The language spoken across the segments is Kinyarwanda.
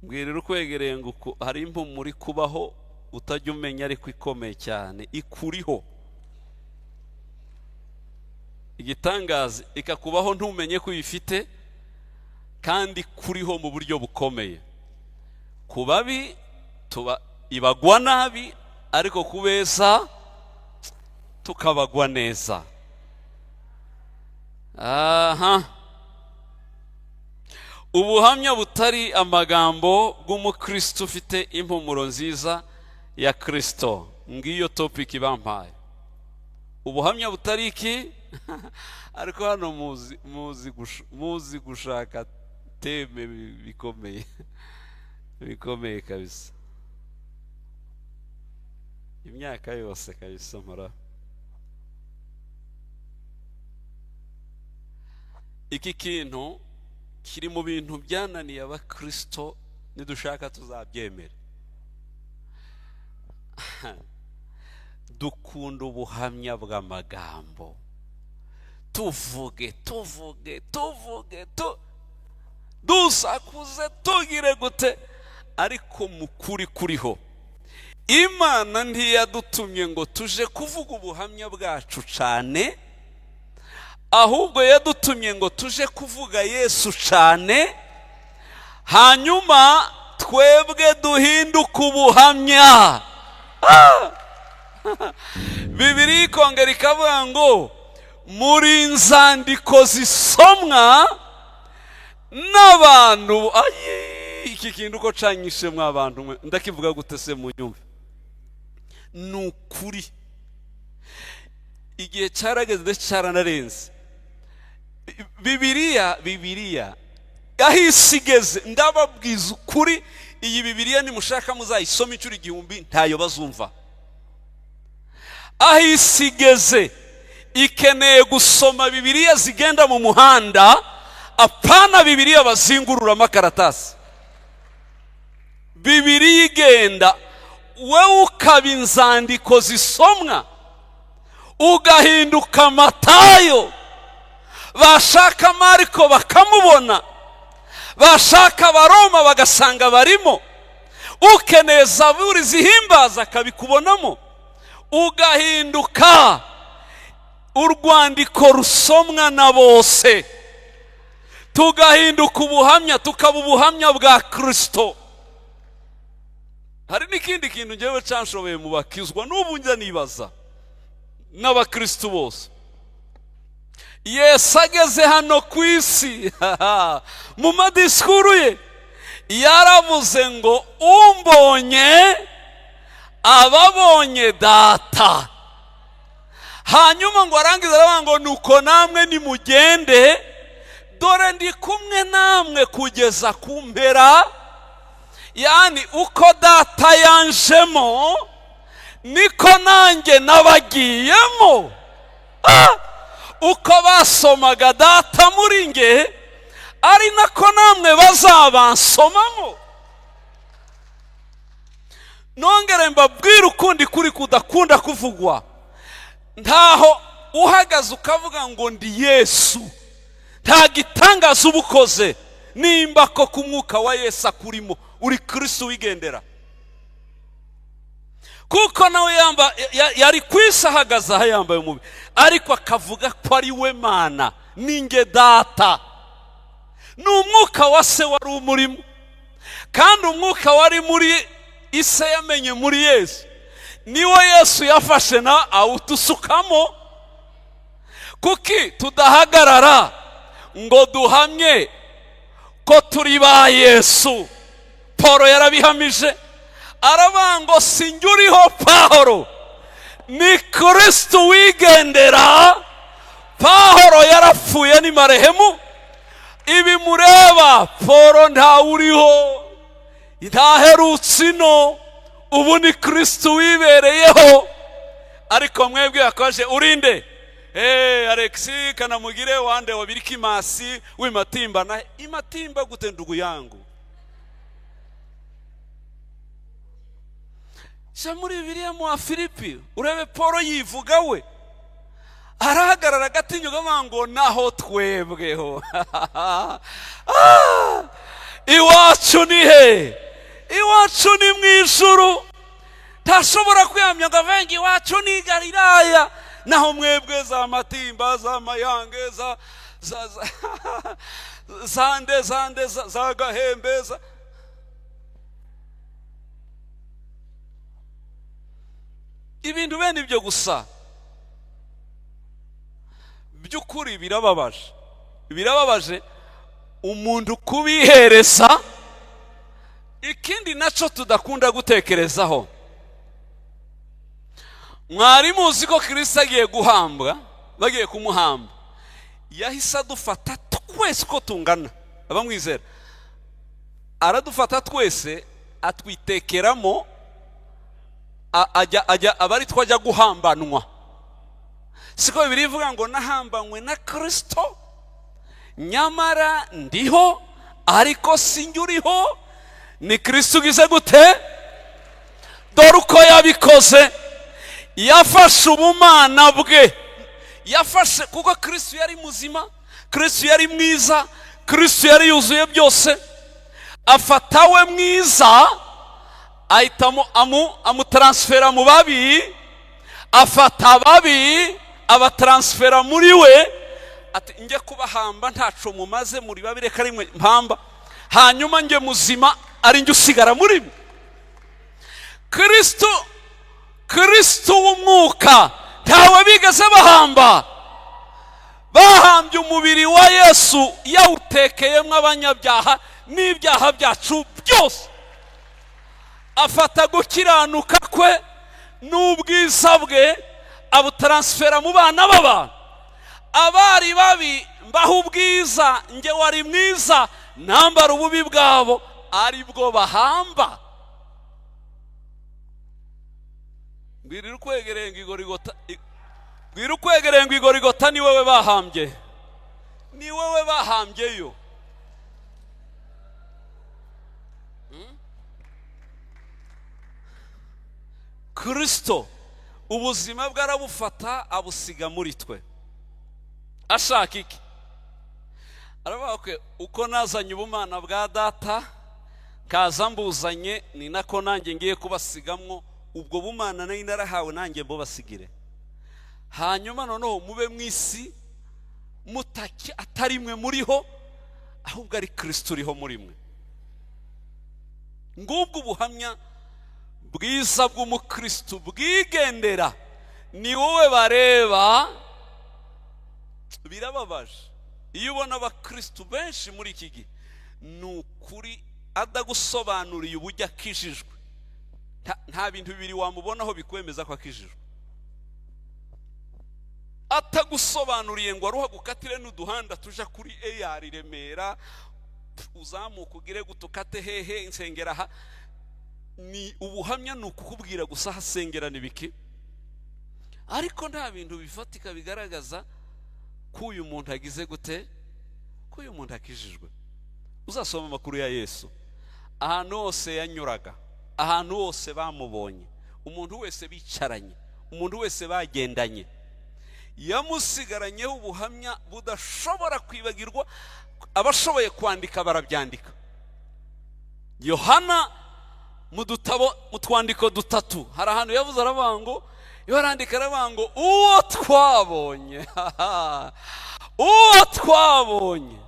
Mbwirira ukwegereye ngo hari impumuro ikubaho utajya umenya, ariko ikomeye cyane ikuriho. Igitangaza, ikakubaho ntumenye ko uyifite, kandi kuriho mu buryo bukomeye. Ku babi tuba ibagwa nabi, ariko ku beza tukabagwa neza. Aha, ubuhamya butari amagambo bw'umukristo ufite impumuro nziza ya Kristo. Ngiyo topic bampaye, ubuhamya butari iki. Ariko hano muzi gushaka thème bikomeye bikomeye kabisa. Imyaka yose kabisa mpora iki kintu kiri mu bintu byananiye abakristo. Nidushaka tuzabyemere. Dukunda ubuhamya bw'amagambo, tuvuge tuvuge tuvuge, dusakuze, tugire gute, ariko mu kuri kuriho, Imana ntiyadutumye ngo tuje kuvuga ubuhamya bwacu cyane, ahubwo yadutumye ngo tuje kuvuga Yesu cyane, hanyuma twebwe duhinduke ubuhamya. Bibiliya ikongera ikavuga ngo muri inzandiko zisomwa n'abantu. Iki kintu uko canyishe mwa bantu, ndakivuga gute se mu nyumve? Ni ukuri, igihe cyarageze ndetse cyaranarenze. Bibiliya aho isi igeze, ndababwiza ukuri, iyi Bibiliya nimushaka muzayisoma inshuro 1000, ntayo bazumva. Aho isi igeze, ikeneye gusoma Bibiliya zigenda mu muhanda, apana Bibiliya bazingurura amakaratasi. Bibiliya igenda, wowe ukaba inzandiko zisomwa, ugahinduka Matayo, bashaka Mariko bakamubona, bashaka Abaroma bagasanga barimo, ukeneye zaburi zihimbaza akabikubonamo, ugahinduka urwandiko rusomwa na bose, tugahinduka ubuhamya, tukaba ubuhamya bwa Kirisito. Hari n'ikindi kintu ngewe canshoboye mu bakizwa n'ubu njya nibaza n'abakristo bose. Yesu ageze hano ku isi, mu madisikuru ye yaravuze ngo umbonye ababonye Data. Hanyuma ngo arangize aravuga ngo nuko namwe nimugende, dore ndi kumwe namwe kugeza ku mpera. Yani uko Data yanjemo, niko nanjye nabagiyemo. Uko basomaga Data muri nge, ari nako namwe bazabansomamo. Nongere mbabwire ukundi kuri kudakunda kuvugwa. Ntaho uhagaze ukavuga ngo ndi Yesu, nta gitangaza uba ukoze. Nimba ko ku mwuka wa Yesu akurimo, uri Kirisitu wigendera, kuko nawe yari ku isi ahagaze aha yambaye umubiri, ariko akavuga ko ari we Mana, ninge Data. Ni umwuka wa Se wari umurimo, kandi umwuka wari muri ise yamenye muri Yesu, niwo Yesu yafashe na awutusukamo. Kuki tudahagarara ngo duhamye ko turi ba Yesu? Paul yarabihamije, aravuga ngo sinjye uriho Pahoro, ni Kirisitu wigendera. Pahoro yarapfuye, ni marehemu. Ibi mureba, Paul ntawe uriho, ntaherutse ino, ubu ni Kirisitu wibereyeho. Ariko mwebwe yakoje urinde Alexi Kanamugire wande wabirikimasi w'imatimba na imatimba gute, ndugu yangu? Sha muri Bibiliya mu Filipi urebe Paul yivuga, we arahagarara agatinyuka avuga ngo naho twebweho iwacu. Iwacu ni he? Iwacu ni mu ijuru. Ntashobora kwihamya ngo avuge iwacu ni Galilaya, naho mwebwe za Matimba, za Mayange, za za zande zande, za Gahembe, za ibintu bene ibyo gusa. By'ukuri birababaje, birababaje umuntu kubihereza. Ikindi nacyo tudakunda gutekerezaho, mwari muzi ko Kirisito agiye guhambwa, bagiye kumuhamba, yahise adufata twese uko tungana, abamwizera aradufata twese atwitekeramo, ajya aba ari twajya guhambanwa. Siko Bibiliya ivuga ngo nahambanywe na Kirisito, nyamara ndiho ariko sinjye uriho, ni Kirisito ugize gute? Dore uko yabikoze, yafashe ubumana bwe, yafashe, kuko Kirisito yari muzima, Kirisito yari mwiza, Kirisito yari yuzuye byose, afata we mwiza ahita amutaransifera mu babi, afata ababi abataransifera muri we, ati njye kubahamba ntaco mumaze, muri babi reka rimwe mpamba, hanyuma njye muzima ari njye usigara muri mwe. Kristo w'umwuka ntawe bigeze bahamba, bahambye umubiri wa Yesu yawutekeyemo abanyabyaha n'ibyaha byacu byose, afata gukiranuka kwe n'ubwiza bwe abutaransifera mu bana b'abantu. Abari babi mbaho ubwiza, njye wari mwiza nambara ububi bwabo aribwo bahamba. Mbwira ukwegereye ngo igorigota, mbwira ukwegereye ngo igorigota ni wowe bahambye, ni wowe bahambyeyo. Kristo ubuzima bwe arabufata abusiga muri twe. Ashaka iki? Aravuga ko uko nazanye ubumana bwa data kaza mbuzanye, ni nako nanjye ngiye kubasigamwo ubwo bumana nari narahawe, nanjye mbubasigire. Hanyuma noneho mube mu isi mutaki atari mwe muriho, ahubwo ari Kristo uriho muri mwe. Ngubwo ubuhamya bwiza bw'umukristo bwigendera, ni wowe bareba. Birababaje iyo ubona abakristo benshi muri iki gihe, ni ukuri adagusobanuriye uburyo akijijwe, nta bintu bibiri wamubonaho bikwemeza ko akijijwe. Atagusobanuriye ngo aruha gukatire n'uduhanda tuja kuri AR Remera, uzamuka ugire gutukate hehe insengera aha, ni ubuhamya, ni ukukubwira gusa hasengera nibiki, ariko nta bintu bifatika bigaragaza ko uyu muntu agize gute, ko uyu muntu akijijwe. Uzasoma amakuru ya Yesu ahantu hose yanyuraga, ahantu hose bamubonye, umuntu wese bicaranye, umuntu wese bagendanye, yamusigaranyeho ubuhamya budashobora kwibagirwa. Abashoboye kwandika barabyandika. Yohana mu dutabo, mu twandiko dutatu, hari ahantu yavuze aravuga ngo, iyo arandika aravuga ngo uwo twabonye, uwo twabonye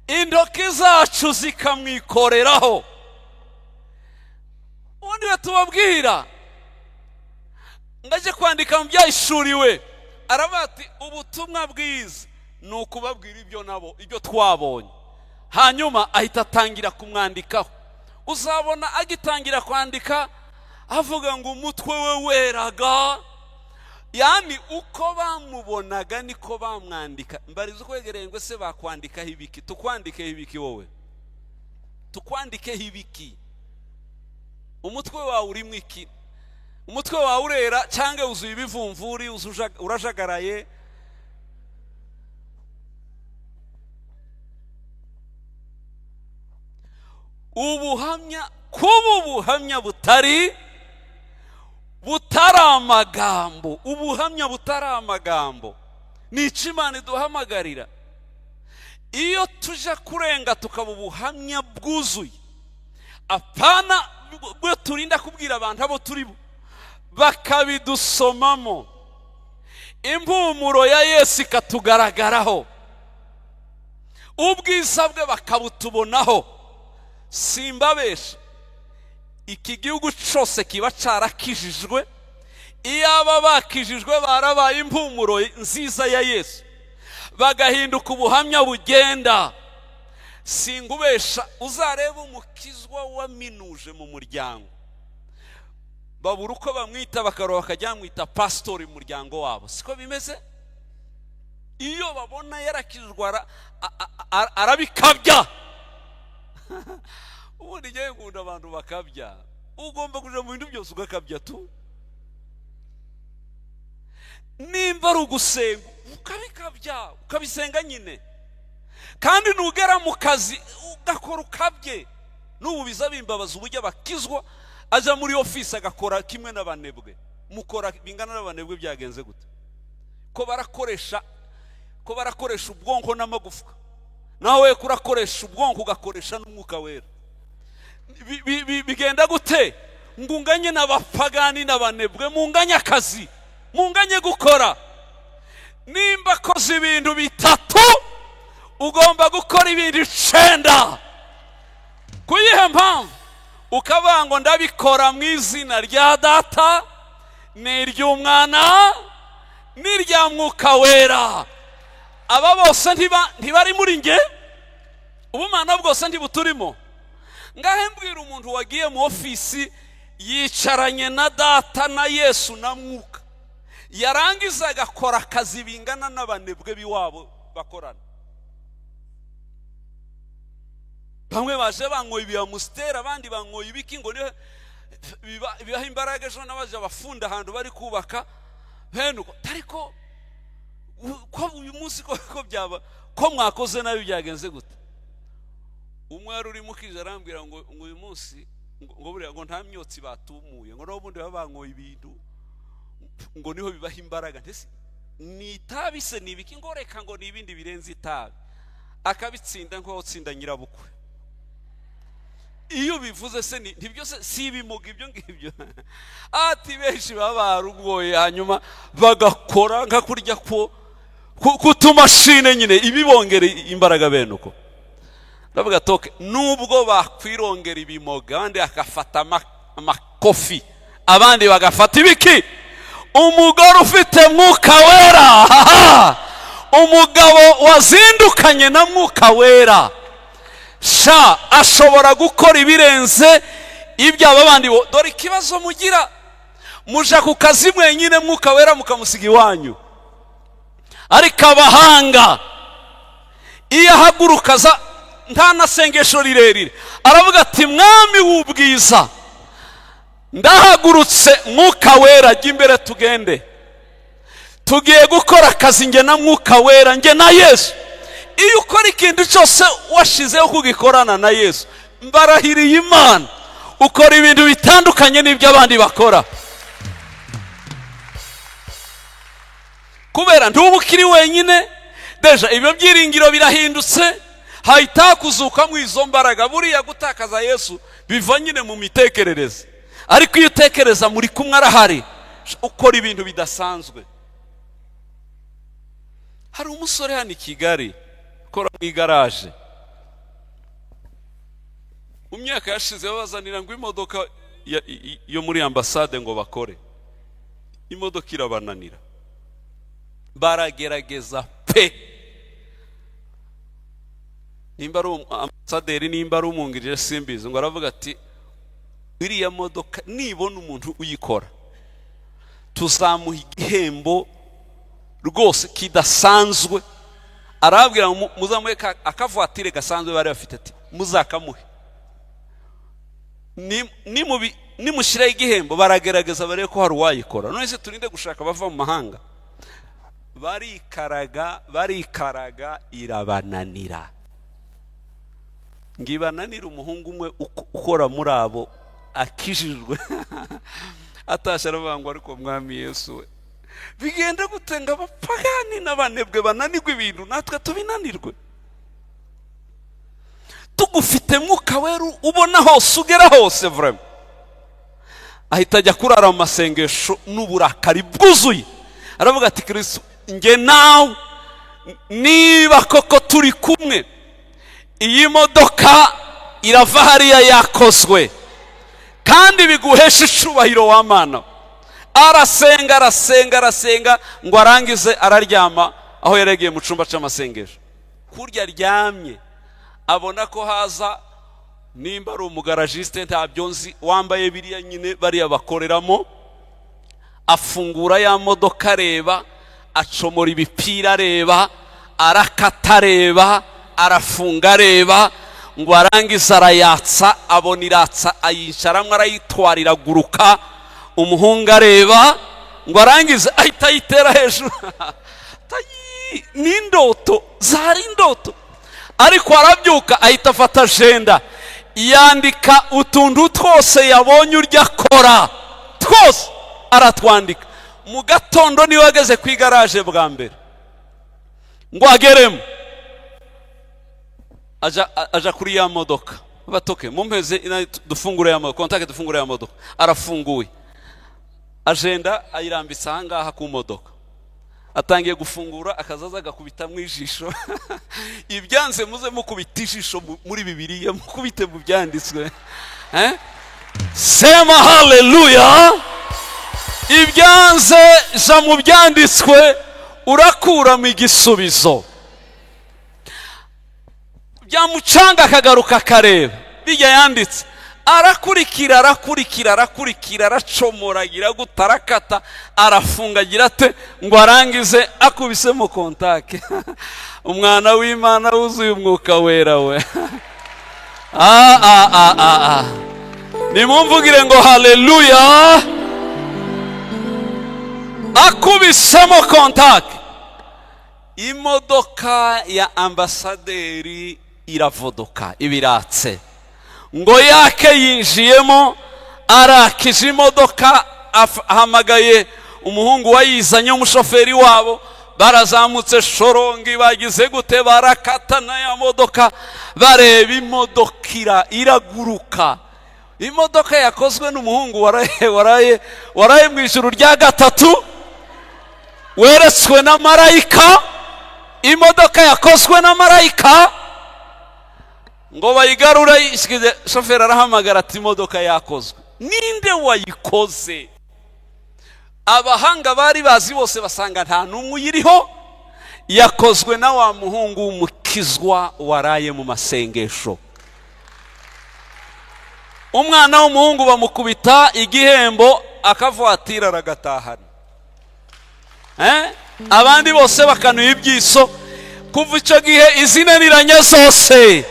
intoki zacu zikamwikoreraho. Ubundi we tubabwira ngaje kwandika mu byahishuriwe, aravuga ati ubutumwa bwiza ni ukubabwira ibyo nabo, ibyo twabonye. Hanyuma ahita atangira kumwandikaho. Uzabona agitangira kwandika avuga ngo umutwe we weraga, yani uko bamubonaga niko bamwandika. Mbariza ukwegereye ngo se bakwandikaho ibiki? Tukwandikeho ibiki wowe? Tukwandikeho ibiki? Umutwe wawe urimo iki? Umutwe wawe urera cyangwa wuzuye ibivumvuri, urajagaraye? Ubuhamya, kuba ubuhamya butari amagambo, ubuhamya butari amagambo, ni icyo Imana iduhamagarira. Iyo tujya kurenga tukaba ubuhamya bwuzuye, apana bwo turinda kubwira abantu abo turi bo, bakabidusomamo, impumuro ya Yesu ikatugaragaraho, ubwiza bwe bakabutubonaho. Simbabesha, iki gihugu cyose kiba cyarakijijwe. Iyaba bakijijwe barabaye impumuro nziza ya Yesu, bagahinduka ubuhamya bugenda. Singubesha, uzarebe umukizwa waminuje mu muryango, babura uko bamwita, bakaroha bakajya bamwita pasitori mu muryango wabo. Siko bimeze? Iyo babona yarakijwe arabikabya. Ubundi ngewe nkunda abantu bakabya. Ugomba kuja mu bintu byose ugakabya tu. Nimba ari ugusenga, ukabikabya, ukabisenga nyine. Kandi nugera mu kazi ugakora ukabye. N'ubu biza bimbabaza uburyo abakizwa aja muri ofisi agakora kimwe n'abanebwe. Mukora bingana n'abanebwe, byagenze gute? Ko barakoresha ubwonko n'amagufwa, nawe kurakoresha ubwonko ugakoresha n'Umwuka Wera, bigenda gute ngo unganye n'abapagani n'abanebwe? Munganye akazi, munganye gukora. Nimba akoze ibintu bitatu, ugomba gukora ibintu 9. Ku yihe mpamvu? Ukavuga ngo ndabikora mu izina rya Data n'iry'Umwana n'irya Mwuka Wera. Aba bose ntibari muri nge? Ubumana bwose ntibuturimo? Ngahe mbwira, umuntu wagiye mu ofisi yicaranye na Data na Yesu na Mwuka, yarangiza agakora akazi bingana n'abanebwe b'iwabo bakorana. Bamwe baje banyoye ibiyamusiteri, abandi banyoye ibiki ngo bibaha imbaraga. Ejo n'abaje abafunda ahantu bari kubaka bene uko. Ariko ko uyu munsi ko byaba ko mwakoze nabi, byagenze gute? Umwe wari urimo ukije arambwira ngo uyu munsi ngo buriya ngo nta myotsi batumuye, ngo n'ubundi baba banyoye ibintu ngo niho bibaha imbaraga. Ndetse ni itabi se, ni ibiki? Ngo reka, ngo ni ibindi birenze itabi. Akabitsinda nk'uwo utsinda nyirabukwe. Iyo bivuze se ntibyo se si ibimuga ibyo ngibyo? Ati benshi baba barugoye, hanyuma bagakora nka kurya ko kutumashine nyine ibibongera imbaraga bene uko. Ndavuga toke, nubwo bakwirongera ibimoga, abandi bagafata amakofi, abandi bagafata ibiki, umugore ufite Mwuka Wera, umugabo wazindukanye na Mwuka Wera sha, ashobora gukora ibirenze iby'aba bandi. Dore ikibazo mugira: muja ku kazi mwenyine, Mwuka Wera mukamusiga iwanyu. Ariko abahanga, iyo ahaguruka aza nta na sengesho rirerire, aravuga ati: "Mwami w'ubwiza, ndahagurutse. Mwuka Wera, jya imbere, tugende. Tugiye gukora akazi nge na Mwuka Wera, nge na Yesu." Iyo ukora ikintu cyose washizeho kugikorana na Yesu, mbarahiriye Imana, ukora ibintu bitandukanye n'ibyo abandi bakora, kubera ntuba ukiri wenyine. Déjà ibyo byiringiro birahindutse, hahita hakuzukamo izo mbaraga. Buriya gutakaza Yesu biva nyine mu mitekerereze, ariko iyo utekereza muri kumwe, arahari, ukora ibintu bidasanzwe. Hari umusore hano i Kigali ukora mu igaraje. Mu myaka yashize babazanira ngo imodoka yo muri ambasade ngo bakore imodoka, irabananira, baragerageza pe. Nimba ari ambasaderi, nimba ari umwungirije, simbizi, ngo aravuga ati: "Iriya modoka nibona umuntu uyikora, tuzamuha igihembo rwose kidasanzwe." Arababwira ngo muzamuhe akavatire gasanzwe bari bafite, ati: "Muzakamuhe nimushyiraho igihembo." Baragerageza barebe ko hari uwayikora. None se turinde gushaka abava mu mahanga? Barikaraga, barikaraga, irabananira. Ngo ibananire, umuhungu umwe ukora muri abo akijijwe atashye aravuga ngo: "Ariko Mwami Yesu we, bigenda gute ngo abapagani n'abanebwe bananirwe ibintu, natwe tubinanirwe?" Tugufite Mwuka Wera, ubona hose, ugera hose, vraiment. Ahita ajya kurara mu masengesho n'uburakari bwuzuye, aravuga ati: "Kirisitu, njye nawe niba koko turi kumwe, iyi modoka irava hariya yakozwe, kandi biguhesha icubahiro wa Mana." Arasenga, arasenga, arasenga, ngo arangize araryama aho yaregeye mu cyumba cy'amasengesho. Kurya aryamye, abona ko haza, nimba ari umugaragiste ntabyo nzi, wambaye biriya nyine bariya bakoreramo, afungura ya modoka areba, acomora ibipira areba, arakata areba, arafunga areba, ngo arangize arayatsa, abona iratsa, ayicaramo, arayitwara, iraguruka, umuhungu areba, ngo arangize ahita ayitera hejuru. Ni indoto, zari indoto. Ariko arabyuka, ahita afata agenda, yandika utuntu twose yabonye urya akora, twose aratwandika. Mu gatondo niwe ageze ku igaraje bwa mbere, ngo ageremo, aja kuri ya modoka, batoke mumpeze dufungure ya modoka, contact, dufungure ya modoka. Arafunguye, agenda ayirambitse ahangaha ku modoka, atangiye gufungura, akazaza agakubita mu ijisho. Ibyanze muze mukubita ijisho muri Bibiliya, mukubite mu byanditswe. Sema haleluya! Ibyanze, ja mu byanditswe, urakuramo igisubizo. Byamucanga, akagaruka akareba bijya yanditse, arakurikira, arakurikira, arakurikira, aracomora, agira gute, arakata, arafunga, agira ate, ngo arangize akubisemo contact. Umwana w'Imana wuzuye Umwuka Wera we! Ah, ah, ah, ah, ah. Nimumvugire ngo haleluya! Akubisemo contact, imodoka ya ambasaderi iravodoka, ibiratse ngo yake. Yinjiyemo, arakije imodoka, ahamagaye umuhungu wayizanye, umushoferi wabo, barazamutse shorongi, bagize gute, barakata na ya modoka, bareba imodoka iraguruka. Imodoka yakozwe n'umuhungu waraye, waraye, waraye mu ijuru rya gatatu, weretswe na marayika. Imodoka yakozwe na marayika, ngo bayigarure. Shoferi arahamagara ati: "Imodoka yakozwe, ninde wayikoze?" Abahanga bari bazi bose basanga nta n'umwe uyiriho. Yakozwe na wa muhungu w'umukizwa waraye mu masengesho. Umwana w'umuhungu bamukubita igihembo, akavatira aragatahana. Abandi bose bakanuye ibyiso. Kuva icyo gihe izinaniranye zose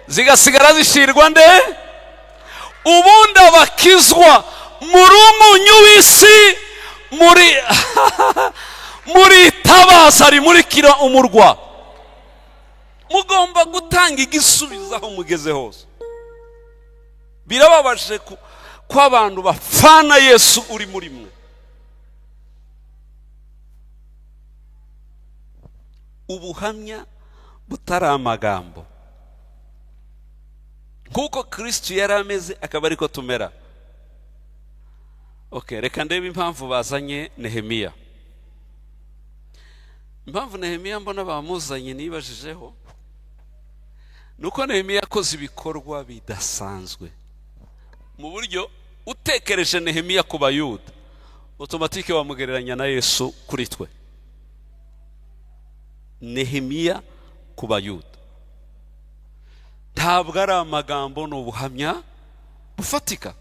zigasigara zishirwa nde? Ubundi abakizwa muri umunyu w'isi, muri itabaza rimurikira umurwa. Mugomba gutanga igisubizo aho mugeze hose. Birababaje ko abantu bapfana Yesu uri muri mwe. Ubuhamya butari amagambo, nk'uko Kirisitu yari ameze akaba ariko tumera. Okay, reka ndebe impamvu bazanye Nehemiya. Impamvu Nehemiya mbona bamuzanye nibajijeho, ni uko Nehemiya yakoze ibikorwa bidasanzwe. Mu buryo utekereje Nehemiya ku Bayuda, automatique wamugereranya na Yesu kuri twe. Nehemiya ku Bayuda ntabwo ari amagambo, ni ubuhamya bufatika.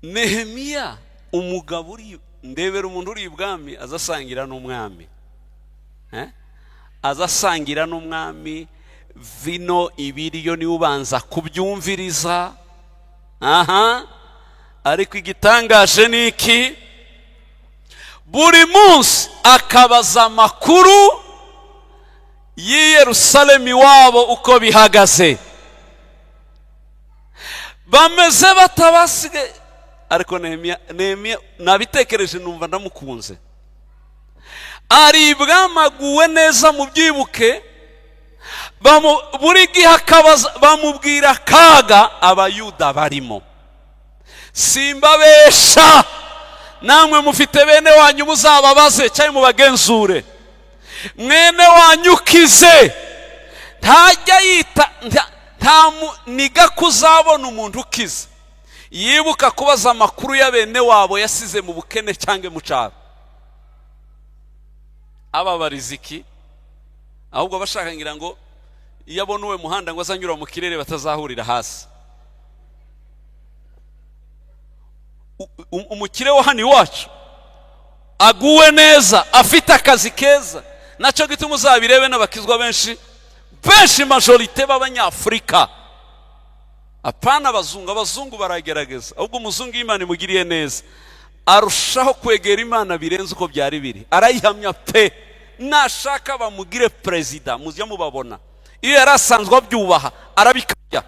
Nehemiya, umugabo uri, ndebera umuntu uri ibwami aza asangira n'umwami, aza asangira n'umwami vino, ibiryo niwe ubanza kubyumviriza aha. Ariko igitangaje ni iki? Buri munsi akabaza amakuru y'i Yerusalemu iwabo, uko bihagaze, bameze batabasigaye. Ariko Nehemiya nabitekereje numva ndamukunze. Ari ibwamaguwe neza, mu byibuke. Buri gihe akabaza, bamubwira akaga Abayuda barimo. Simbabesha, namwe mufite bene wanyu, muzababaze cyangwa mubagenzure. Mwene wanyu ukize ntajya yita, nta niga kuzabona umuntu ukize yibuka kubaza amakuru ya bene wabo yasize mu bukene cyangwa mu cyaro. Ababariza iki? Ahubwo bashaka ngira ngo iyo abona uwe muhanda ngo azanyura mu kirere batazahurira hasi. Umukire wa hano iwacu aguwe neza, afite akazi keza, nacyo gituma uzabirebe n'abakizwa benshi benshi, majorité b'Abanyafurika, apana abazungu. Abazungu baragerageza, ahubwo umuzungu iyo Imana imugiriye neza arushaho kwegera Imana birenze uko byari biri, arayihamya pe. Nashaka bamugire perezida, mujya mubabona, iyo yari asanzwe abyubaha arabikabya.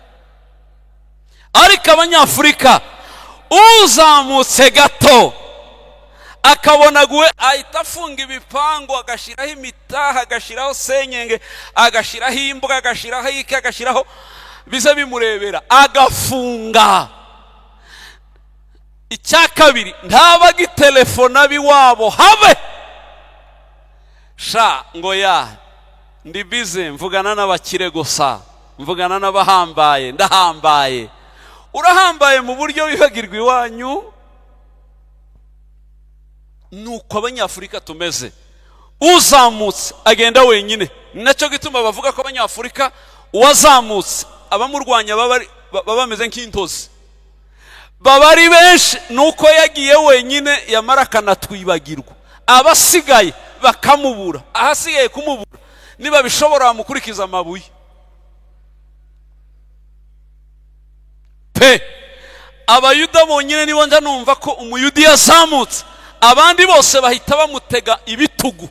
Ariko Abanyafurika, uzamutse gato akabona guwe, ahita afunga ibipangu, agashyiraho imitaha, agashyiraho senyenge, agashyiraho imbwa, agashyiraho iki, agashyiraho bize bimurebera, agafunga. Icya kabiri, ntaba agitelefona ab'iwabo, habe sha ngo ya ndi bize, mvugana n'abakire gusa, mvugana n'abahambaye, ndahambaye. Urahambaye mu buryo wibagirwa iwanyu. Nuko Abanyafurika tumeze, uzamutse agenda wenyine. Ni nacyo gituma bavuga ko Abanyafurika uwazamutse abamurwanya baba bameze nk'intozi, baba ari benshi. Nuko yagiye wenyine, yamara akanatwibagirwa, abasigaye bakamubura. Ahasigaye kumubura, niba bishobora bamukurikiza amabuye pe. Abayuda bonyine nibo njya numva ko Umuyuda yazamutse, abandi bose bahita bamutega ibitugu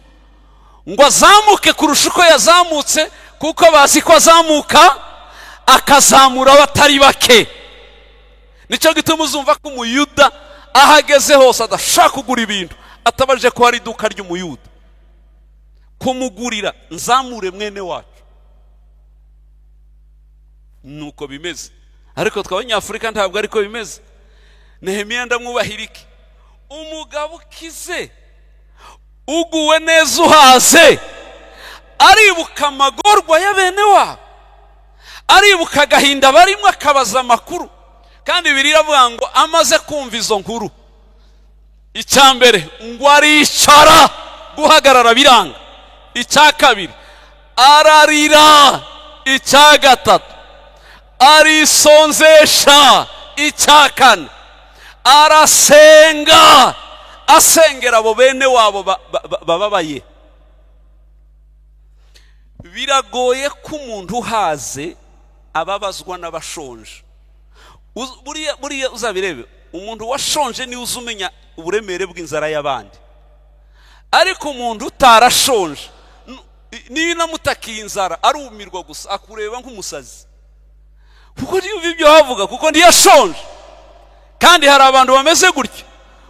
ngo azamuke kurusha uko yazamutse, kuko bazi ko azamuka akazamura abatari bake. Nicyo gituma uzumva ko Umuyuda aho ageze hose adashaka kugura ibintu atabajije ko hari iduka ry'Umuyuda kumugurira, nzamure mwene wacu. Nuko bimeze, ariko twe Abanyafurika ntabwo ariko bimeze. Nehemiya ndamwubahira iki? Umugabo ukize, uguwe neza, uhaze, aribuka amagorwa ya bene wabo, aribuka agahinda barimo, akabaza amakuru. Kandi Bibiliya iravuga ngo amaze kumva izo nkuru, icya mbere ngo aricara, guhagarara biranga. Icya kabiri ararira. Icya gatatu arisonzesha. Icya kane arasenga, asengera abo bene wabo bababaye. Biragoye ko umuntu uhaze ababazwa n'abashonje. Buriya uzabirebe, umuntu washonje niwe uzi umenya uburemere bw'inzara y'abandi. Ariko umuntu utarashonje, niyo unamutakiye inzara arumirwa gusa, akureba nk'umusazi, kuko ntiyumva ibyo havuga, kuko ntiyashonje. Kandi hari abantu bameze gutya,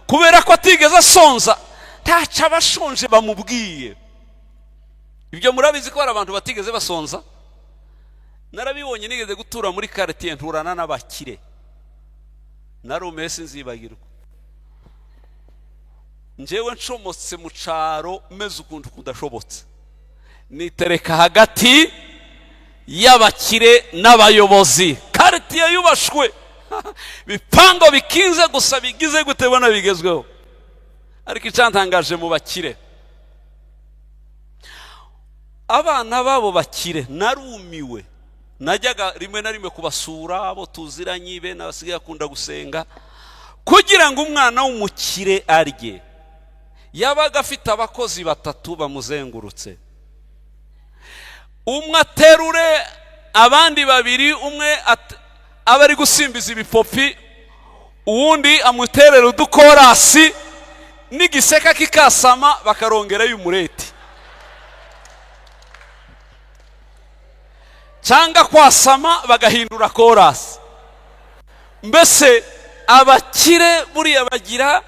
kubera ko atigeze asonza, ntacyo abashonje bamubwiye. Ibyo murabizi ko hari abantu batigeze basonza. Narabibonye, nigeze gutura muri quartier, nturana n'abakire, narumiwe sinzibagirwa. Njyewe ncomotse mu caro, meze ukuntu kudashobotse, nitereka hagati y'abakire n'abayobozi. Quartier yubashwe, bipango bikinze gusa, bigize gute, bona bigezweho. Ariko icyantangaje mu bakire, abana babo bakire, narumiwe. Najyaga rimwe na rimwe kubasura, abo tuziranye, bene abasigaye akunda gusenga. Kugira ngo umwana w'umukire arye, yabaga afite abakozi batatu bamuzengurutse, umwe aterure, abandi babiri, umwe aba ari gusimbiza ibipopi, uwundi amuterera udukorasi, n'igiseka kikasama bakarongerayo umureti, cyangwa kwasama bagahindura korasi. Mbese abakire buriya bagira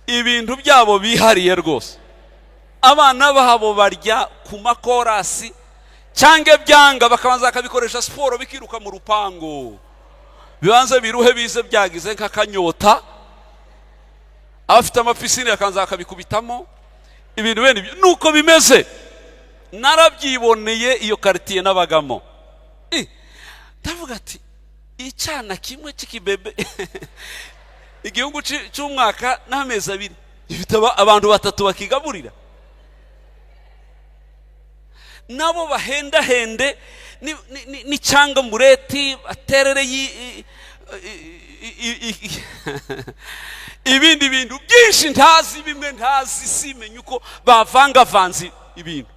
ibintu byabo bihariye rwose. Abana babo barya ku makorasi. Cyangwa byanga bakabanza bakabikoresha siporo, bikiruka mu rupangu, bibanze biruhe, bize byagize nk'akanyota. Abafite amapisine bakabanza bakabikubitamo ibintu bene ibyo. Nuko bimeze, narabyiboneye iyo quartier nabagamo. Ndavuga ati icyana kimwe cy'ikibebe, igihugu cy'umwaka n'amezi 2, gifite abantu batatu bakigaburira, nabo bahendahende n'icyangamureti baterere ibindi bintu byinshi ntazi, bimwe ntazi, simenye uko bavangavanze ibintu.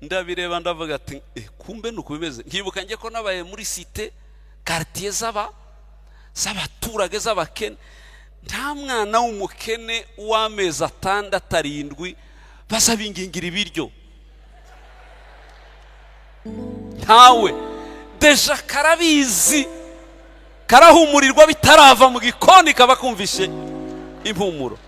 Ndabireba ndavuga ati kumbe ni uko bimeze. Nkibuka njye ko nabaye muri cité, quartier z'abaturage z'abakene. Nta mwana w'umukene w'amezi 6, 7 baza bingingira ibiryo, ntawe. Déjà karabizi, karahumurirwa bitarava mu gikoni, kaba kumvishe impumuro.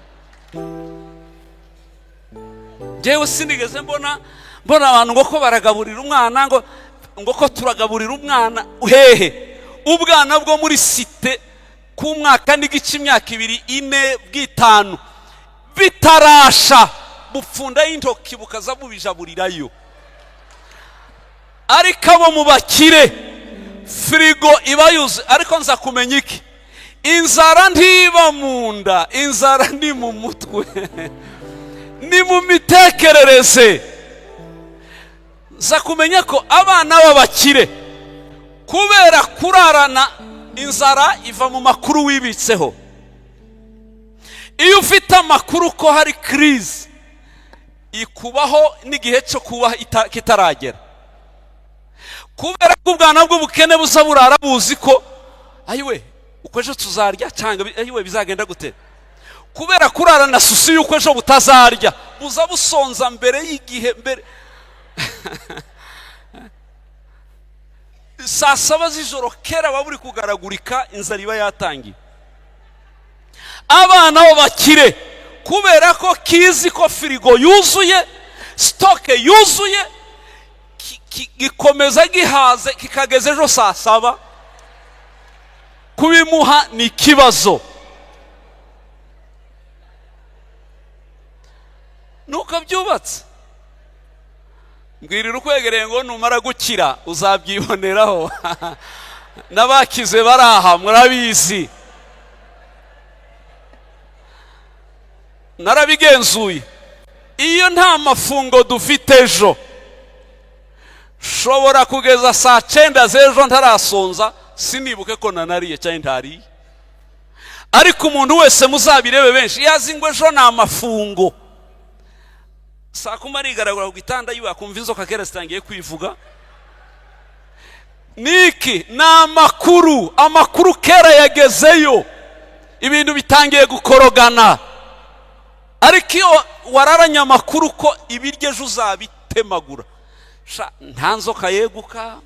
Njyewe sinigeze mbona abantu ngo ko baragaburira umwana, ngo ko turagaburira umwana hehe? Ubwana bwo muri cité k'umwaka n'igice, imyaka 2, 4, bw'itanu, bitarasha bupfundaho intoki bukaza bubijaburirayo. Ariko abo mu bakire firigo iba yuzuye. Ariko nza kumenya iki? Inzara ntiba mu nda, inzara ni mu mutwe, ni mu mitekerereze. Nza kumenya ko abana b'abakire, kubera kurarana inzara, iva mu makuru wibitseho. Iyo ufite amakuru ko hari crise, ikubaho n'igihe cyo kuba kitaragera. Kubera ko ubwana bw'ubukene buza burara buzi ko ayiwe, uko ejo tuzarya, cyangwa ayiwe, bizagenda gute, kubera kurara na souci y'uko ejo butazarya, buza busonza mbere y'igihe. Mbere saa 7 z'ijoro kera buba buri kugaragurika, inzara iba yatangiye. Abana b'abakire, kubera ko kizi ko firigo yuzuye, stock yuzuye, gikomeza gihaze kikageza ejo saa 7. Kubimuha ni ikibazo. Nuko byubatse. Mbwirira ukwegereye ngo numara gukira uzabyiboneraho. N'abakize baraha murabizi, narabigenzuye. Iyo nta mafungo dufite ejo, shobora kugeza saa 9 z'ejo ntarasonza, sinibuke ko nanariye cyangwa ntariye. Ariko umuntu wese muzabirebe, benshi iyo azi ngo ejo ni amafungo, saa 10 arigaragura ku gitanda yiwe, akumva inzoka kera zitangiye kwivuga. Niki? Ni amakuru. Amakuru kera yagezeyo, ibintu bitangiye gukorogana. Ariko iyo wararanye amakuru ko ibiryo ejo uzabitemagura, nta nzoka yeguka.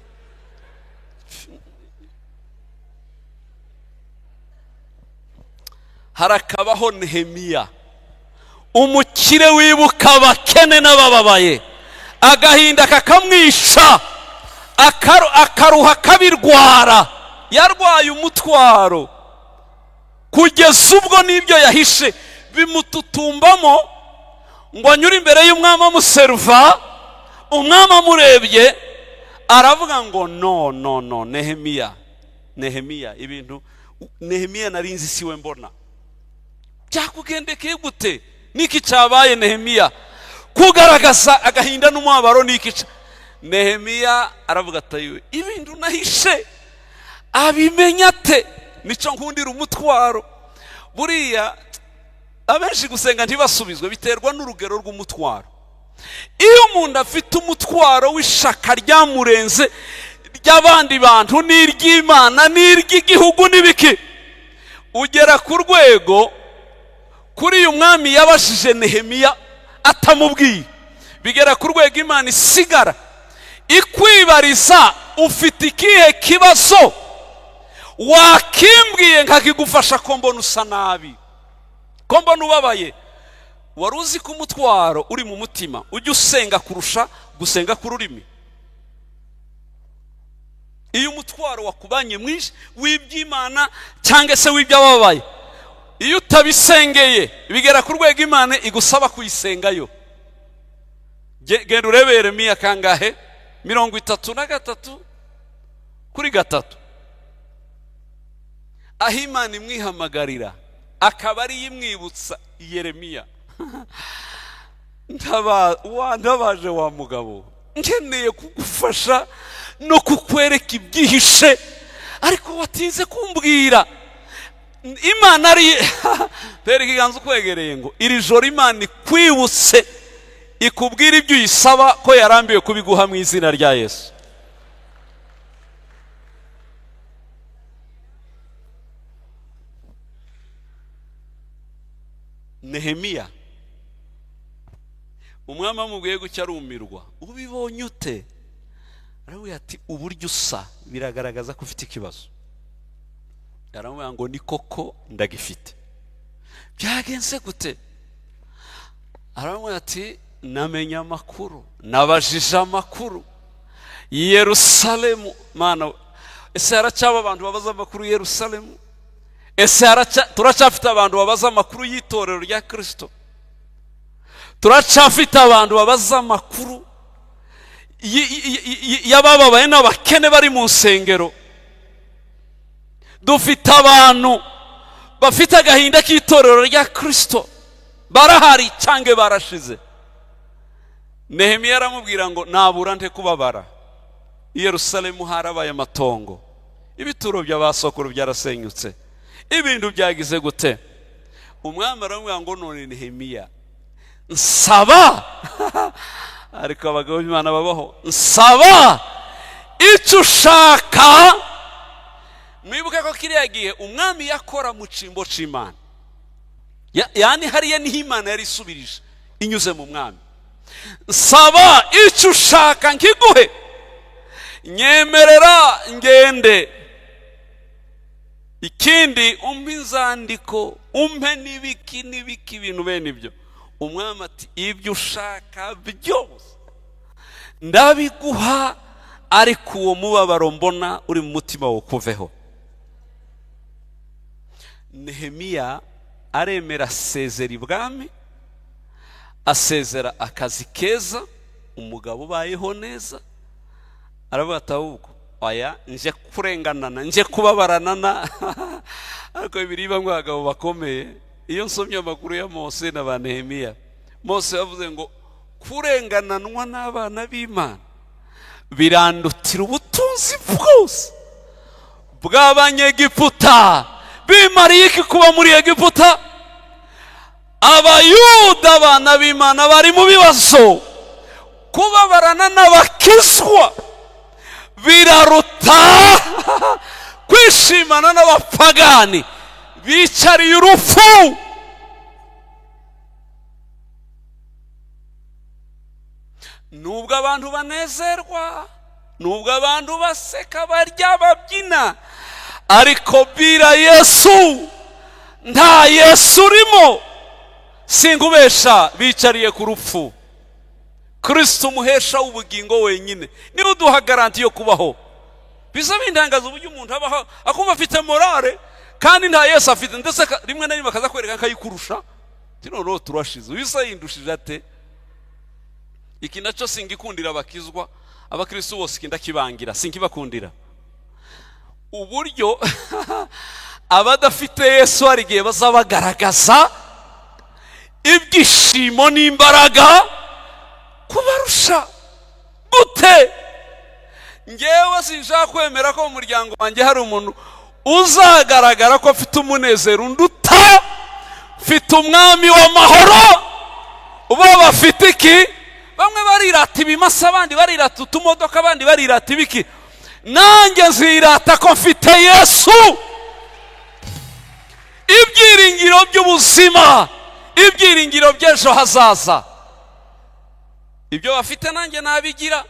Harakabaho Nehemiya, umukire wibuka abakene n'abababaye, agahinda kakamwisha, akaruha akabirwara. Yarwaye umutwaro kugeza ubwo n'ibyo yahishe bimututumbamo, ngo anyure imbere y'umwami amuseruva. Umwami amurebye aravuga ngo no no no, Nehemiya, Nehemiya, ibintu Nehemiya narinzi siwe mbona, byakugendekeye gute? Niki cyabaye Nehemiya? Kugaragaza agahinda n'umubabaro niki? Nehemiya aravuga ati ibintu nahishe abimenya ate? Nico nkundira umutwaro. Buriya abenshi gusenga ntibasubizwe biterwa n'urugero rw'umutwaro. Iyo umuntu afite umutwaro w'ishaka ryamurenze ry'abandi bantu n'iry'Imana n'iry'igihugu n'ibiki, ugera ku rwego kuri uyu mwami yabashije Nehemiya atamubwiye, bigera ku rwego Imana isigara ikwibariza ufite ikihe kibazo, wakimbwiye nkakigufasha, ko mbona usa nabi, ko mbona ubabaye. Wari uzi ko umutwaro uri mu mutima ujya usenga kurusha Gusenga ku rurimi. Iyo umutwaro wakubanye mwinshi w'iby'Imana cyangwa se w'iby'ababaye, iyo utabisengeye bigera ku rwego Imana igusaba kuyisengayo. Genda urebe Yeremiya kangahe? 33:3, aho Imana imwihamagarira akaba ari imwibutsa Yeremiya: "Ntabaje wa mugabo, nkeneye kugufasha no kukwereka ibyihishe, ariko watinze kumbwira." Imana ari tera ikiganza ukwegereye ngo iri joro Imana ikwibutse, ikubwira ibyo uyisaba ko yarambiwe kubiguha mu izina rya Yesu. Nehemiya, umwami amubwiye gutya arumirwa: "Ubibonye ute?" Aramubwira ati: "Uburyo usa biragaragaza ko ufite ikibazo." Aramubwira ngo: "Ni koko ndagifite." "Byagenze gute?" Aramubwira ati: "Namenye amakuru, nabajije amakuru Yerusalemu." Mana, ese haracyaba abantu babaza amakuru Yerusalemu? Ese turacyafite abantu babaza amakuru y'itorero rya Kristo? Turacyafite abantu babaza amakuru y'abababaye n'abakene bari mu nsengero? Dufite abantu bafite agahinda k'itorero rya Kristo? Barahari cyangwa barashize? Nehemiya aramubwira ngo: "Nabura nte kubabara? I Yerusalemu harabaye amatongo, ibituro by'abasokuru byarasenyutse, ibintu byagize gute?" Umwami aramubwira ngo: "None Nehemiya, nsaba." Ariko abagabo b'Imana babaho. "Nsaba icyo ushaka." Mwibuke ko kiriya gihe umwami yakora mu cimbo c'Imana, yani hariya niho Imana yari isubirije inyuze mu mwami. "Nsaba icyo ushaka nkiguhe, nyemerera ngende, ikindi umpe inzandiko, umpe n'ibiki n'ibiki," ibintu bene ibyo. Umwami ati: "Ibyo ushaka byose ndabiguha, ariko uwo mubabaro mbona uri mu mutima wawe ukuveho." Nehemiya aremera, asezera ibwami, asezera akazi keza, umugabo ubayeho neza. Aravuga ati: "Ahubwo oya, nje kurenganana, nje kubabaranana." Ariko bibiri bamwe abagabo bakomeye, iyo nsomye amakuru ya Mose na ba Nehemiya, Mose yavuze ngo: "Kurengananwa n'abana b'Imana birandutira ubutunzi bwose bw'Abanyegiputa. Bimariye iki kuba muri Egiputa?" Abayuda, abana b'Imana bari mu bibazo, kubabarana n'abakizwa biraruta kwishimana n'abapagani bicariye urupfu. Nubwo abantu banezerwa, nubwo abantu baseka, barya, babyina, ariko bira Yesu, nta Yesu urimo, singubesha, bicariye ku rupfu. Kristo umuhesha w'ubugingo wenyine niwe uduha garanti yo kubaho. Biza bintangaza uburyo umuntu abaho akumva afite morale kandi nta Yesu afite, ndetse rimwe na rimwe akaza kwereka akayikurusha. Noneho turashize, uyu se yindushije ate? Iki nacyo singikundira abakizwa, abakristo bose iki ndakibangira, sinkibakundira. Uburyo abadafite Yesu hari igihe bazabagaragaza ibyishimo n'imbaraga kubarusha. Gute? Ngewe sinshaka kwemera ko mu muryango wanjye hari umuntu uzagaragara ko afite umunezero unduta. Mfite umwami w'amahoro. Bo bafite iki? Bamwe barirata ibimasa, abandi barirata utumodoka, abandi barirata ibiki. Nanjye nzirata ko mfite Yesu, ibyiringiro by'ubuzima, ibyiringiro by'ejo hazaza. Ibyo bafite nanjye nabigira,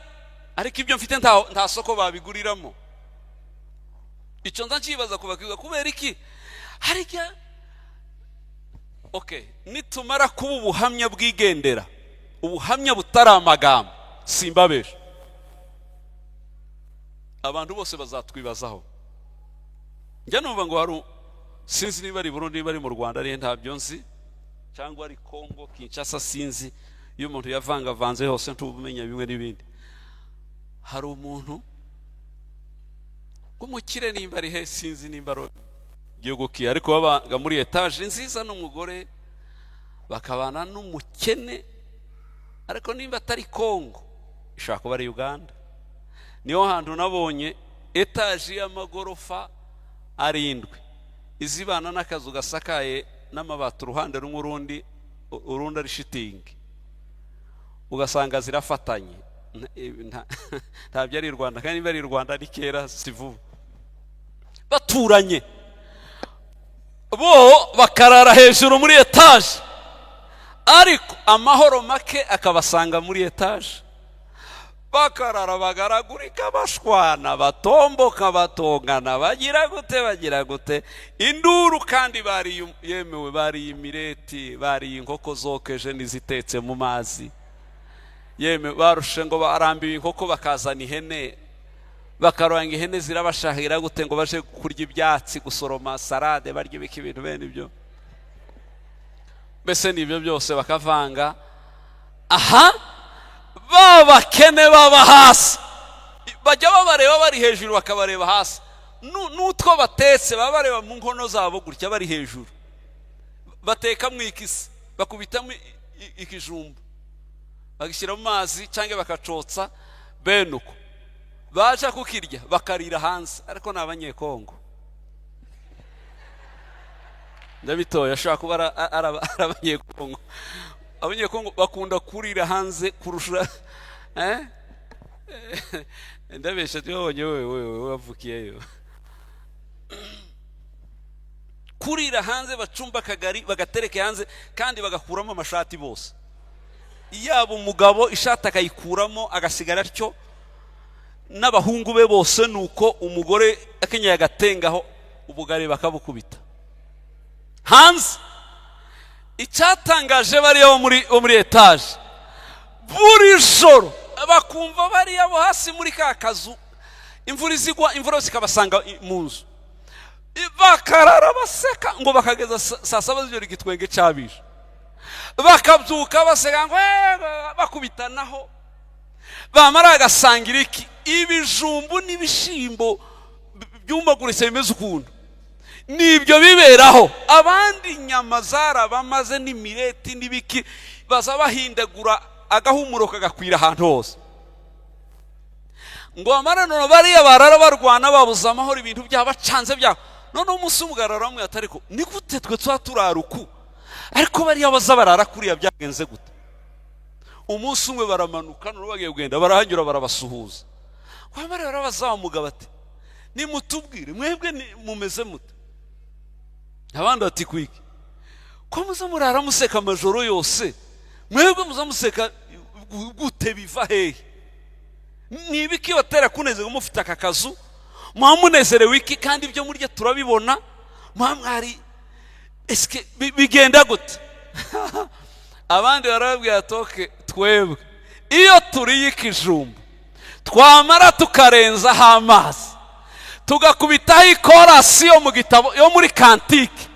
ariko ibyo mfite nta soko babiguriramo. Icyo nza nkibaza kubakwiga kubera iki? Harya okay, nitumara kuba ubuhamya bwigendera, ubuhamya butari amagambo, Simbabesha, abantu bose bazatwibazaho. Njya numva ngo hari, sinzi niba ari Burundi, niba ari mu Rwanda, ari ntabyo nzi, cyangwa ari Kongo Kinshasa, sinzi. Iyo umuntu yavangavanze hose ntubumenya bimwe n'ibindi. Hari umuntu w'umukire, nimba ari he sinzi, nimba ari igihugu ki, ariko babaga muri etaje nziza n'umugore, bakabana n'umukene. Ariko nimba atari Kongo, ishobora kuba ari Uganda. Niho hantu nabonye etaje y'amagorofa 7 izibana n'akazu gasakaye n'amabati uruhande rumwe, urundi ari shitingi, ugasanga zirafatanye. Ntabyo ari i Rwanda, kandi niba ari i Rwanda ni kera, si vuba. Baturanye bo bakarara hejuru muri etaje, ariko amahoro make akabasanga muri etaje, bakarara bagaragurika, bashwana, batomboka, batongana, bagira gute, bagira gute, induru. Kandi bariye, yemewe, bariye imireti, bariye inkoko zokeje n'izitetse mu mazi, yemewe barushe ngo barambiwe inkoko, bakazana ihene, bakaranga ihene zirabashahira gute, ngo baje kurya ibyatsi, gusoroma salade, barya ibiki, ibintu bene ibyo. Mbese ni ibyo byose bakavanga. Aha ba bakene baba hasi bajya babareba bari hejuru, bakabareba hasi. N'utwo batetse baba bareba mu nkono zabo gutya bari hejuru. Bateka mu ikisi, bakubitamo ikijumba, bagishyira mu mazi cyangwa bakacotsa bene uko, baje kukirya bakarira hanze. Ariko ni Abanyekongo, ndabitoye, ashobora kuba ari Abanyekongo. Abanyekongo bakunda kurira hanze kurusha. Ndabesha? Tubabonye wowe, wowe wavukiyeyo. Kurira hanze, bacumba akagari bagatereka hanze, kandi bagakuramo amashati bose, yaba umugabo ishati akayikuramo agasigara atyo, n'abahungu be bose nuko, umugore akenyeye agatengaho, ubugari bakabukubita hanze. Icyatangaje bariya bo muri etaje, buri joro bakumva bariya bo hasi muri ka kazu, imvura izigwa, imvura yose ikabasanga mu nzu, bakarara baseka ngo bakageza saa 7 z'ijoro, igitwenge cyabije, bakabyuka baseka ngo bakubitanaho. Bamara bagasangira iki? Ibijumbu n'ibishyimbo byumaguritse bimeze ukuntu, nibyo biberaho. Abandi inyama zarabamaze n'imireti n'ibiki, baza bahindagura, agahumuro kagakwira ahantu hose. Ngo bamara none bariya barara barwana, babuze amahoro, ibintu byabacanze byabo. Noneho umunsi w'umugabo aramubwira ati: "Ariko ni gute twe tuba turara uku, ariko bariya baza barara kuriya? Byagenze gute?" Umunsi umwe baramanuka, noneho bagiye kugenda, barahanyura, barabasuhuza. Wamara barabaza wa mugabo ati: "Nimutubwire, mwebwe mumeze mute?" Abandi bati: "Kwiki ko muza murara museka amajoro yose? Mwebwe muza museka gute? Biva hehe? Ni ibiki batera kunezerwa mufite aka kazu? Muba munezerewe iki, kandi ibyo murya turabibona? Muba mwari esike bigenda gute?" Abandi barababwira: "Toke twebwe iyo turiye ikijumba, twamara tukarenzaho amazi, tugakubitaho ikorasi yo mu gitabo yo muri Cantiques,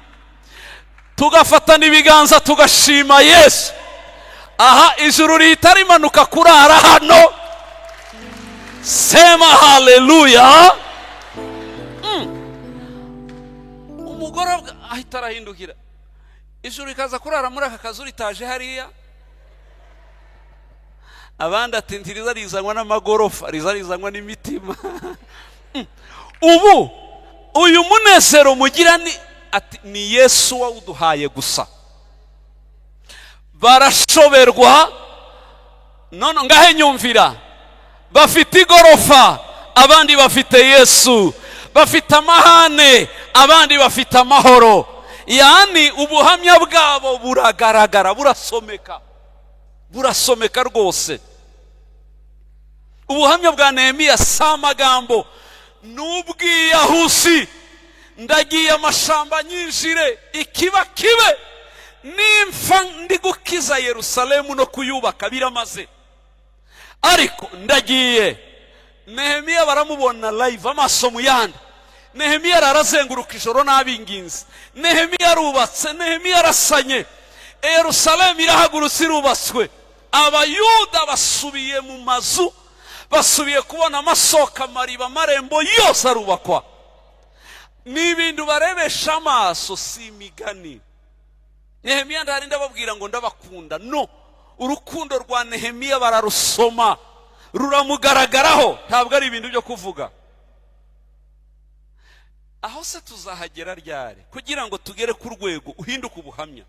tugafatana ibiganza, tugashima Yesu, aha ijuru rihita rimanuka kurara hano." Sema haleluya! Umugore ahita arahindukira: "Ijuru rikaza kurara muri aka kazu ritaje hariya?" Abandi ati: "Ntiriza rizanwa n'amagorofa, riza rizanwa n'imitima. Ubu uyu munezero mugira ni?" Ati: "Ni Yesu wawuduhaye gusa." Barashoberwa. None ngahe nyumvira: bafite igorofa, abandi bafite Yesu; bafite amahane, abandi bafite amahoro. Yani ubuhamya bwabo buragaragara, burasomeka, burasomeka rwose. Ubuhamya bwa Nehemiya si amagambo, ni ubwiyahusi. Ndagiye amashamba nyinjire, ikiba kibe, nimfa ndi gukiza Yerusalemu no kuyubaka biramaze. Ariko ndagiye. Nehemiya baramubona live, amaso mu yandi. Nehemiya arazenguruka ijoro n'abinginzi. Nehemiya arubatse, Nehemiya arasanye, Yerusalemu irahagurutse, irubatswe. Abayuda basubiye mu mazu, basubiye kubona amasoko, amariba, amarembo yose arubakwa. Ni ibintu barebesha amaso, si imigani. Nehemiya ntari ndababwira ngo ndabakunda. No urukundo rwa Nehemiya bararusoma, ruramugaragaraho, ntabwo ari ibintu byo kuvuga. Aho se tuzahagera ryari kugira ngo tugere ku rwego uhinduke ubuhamya?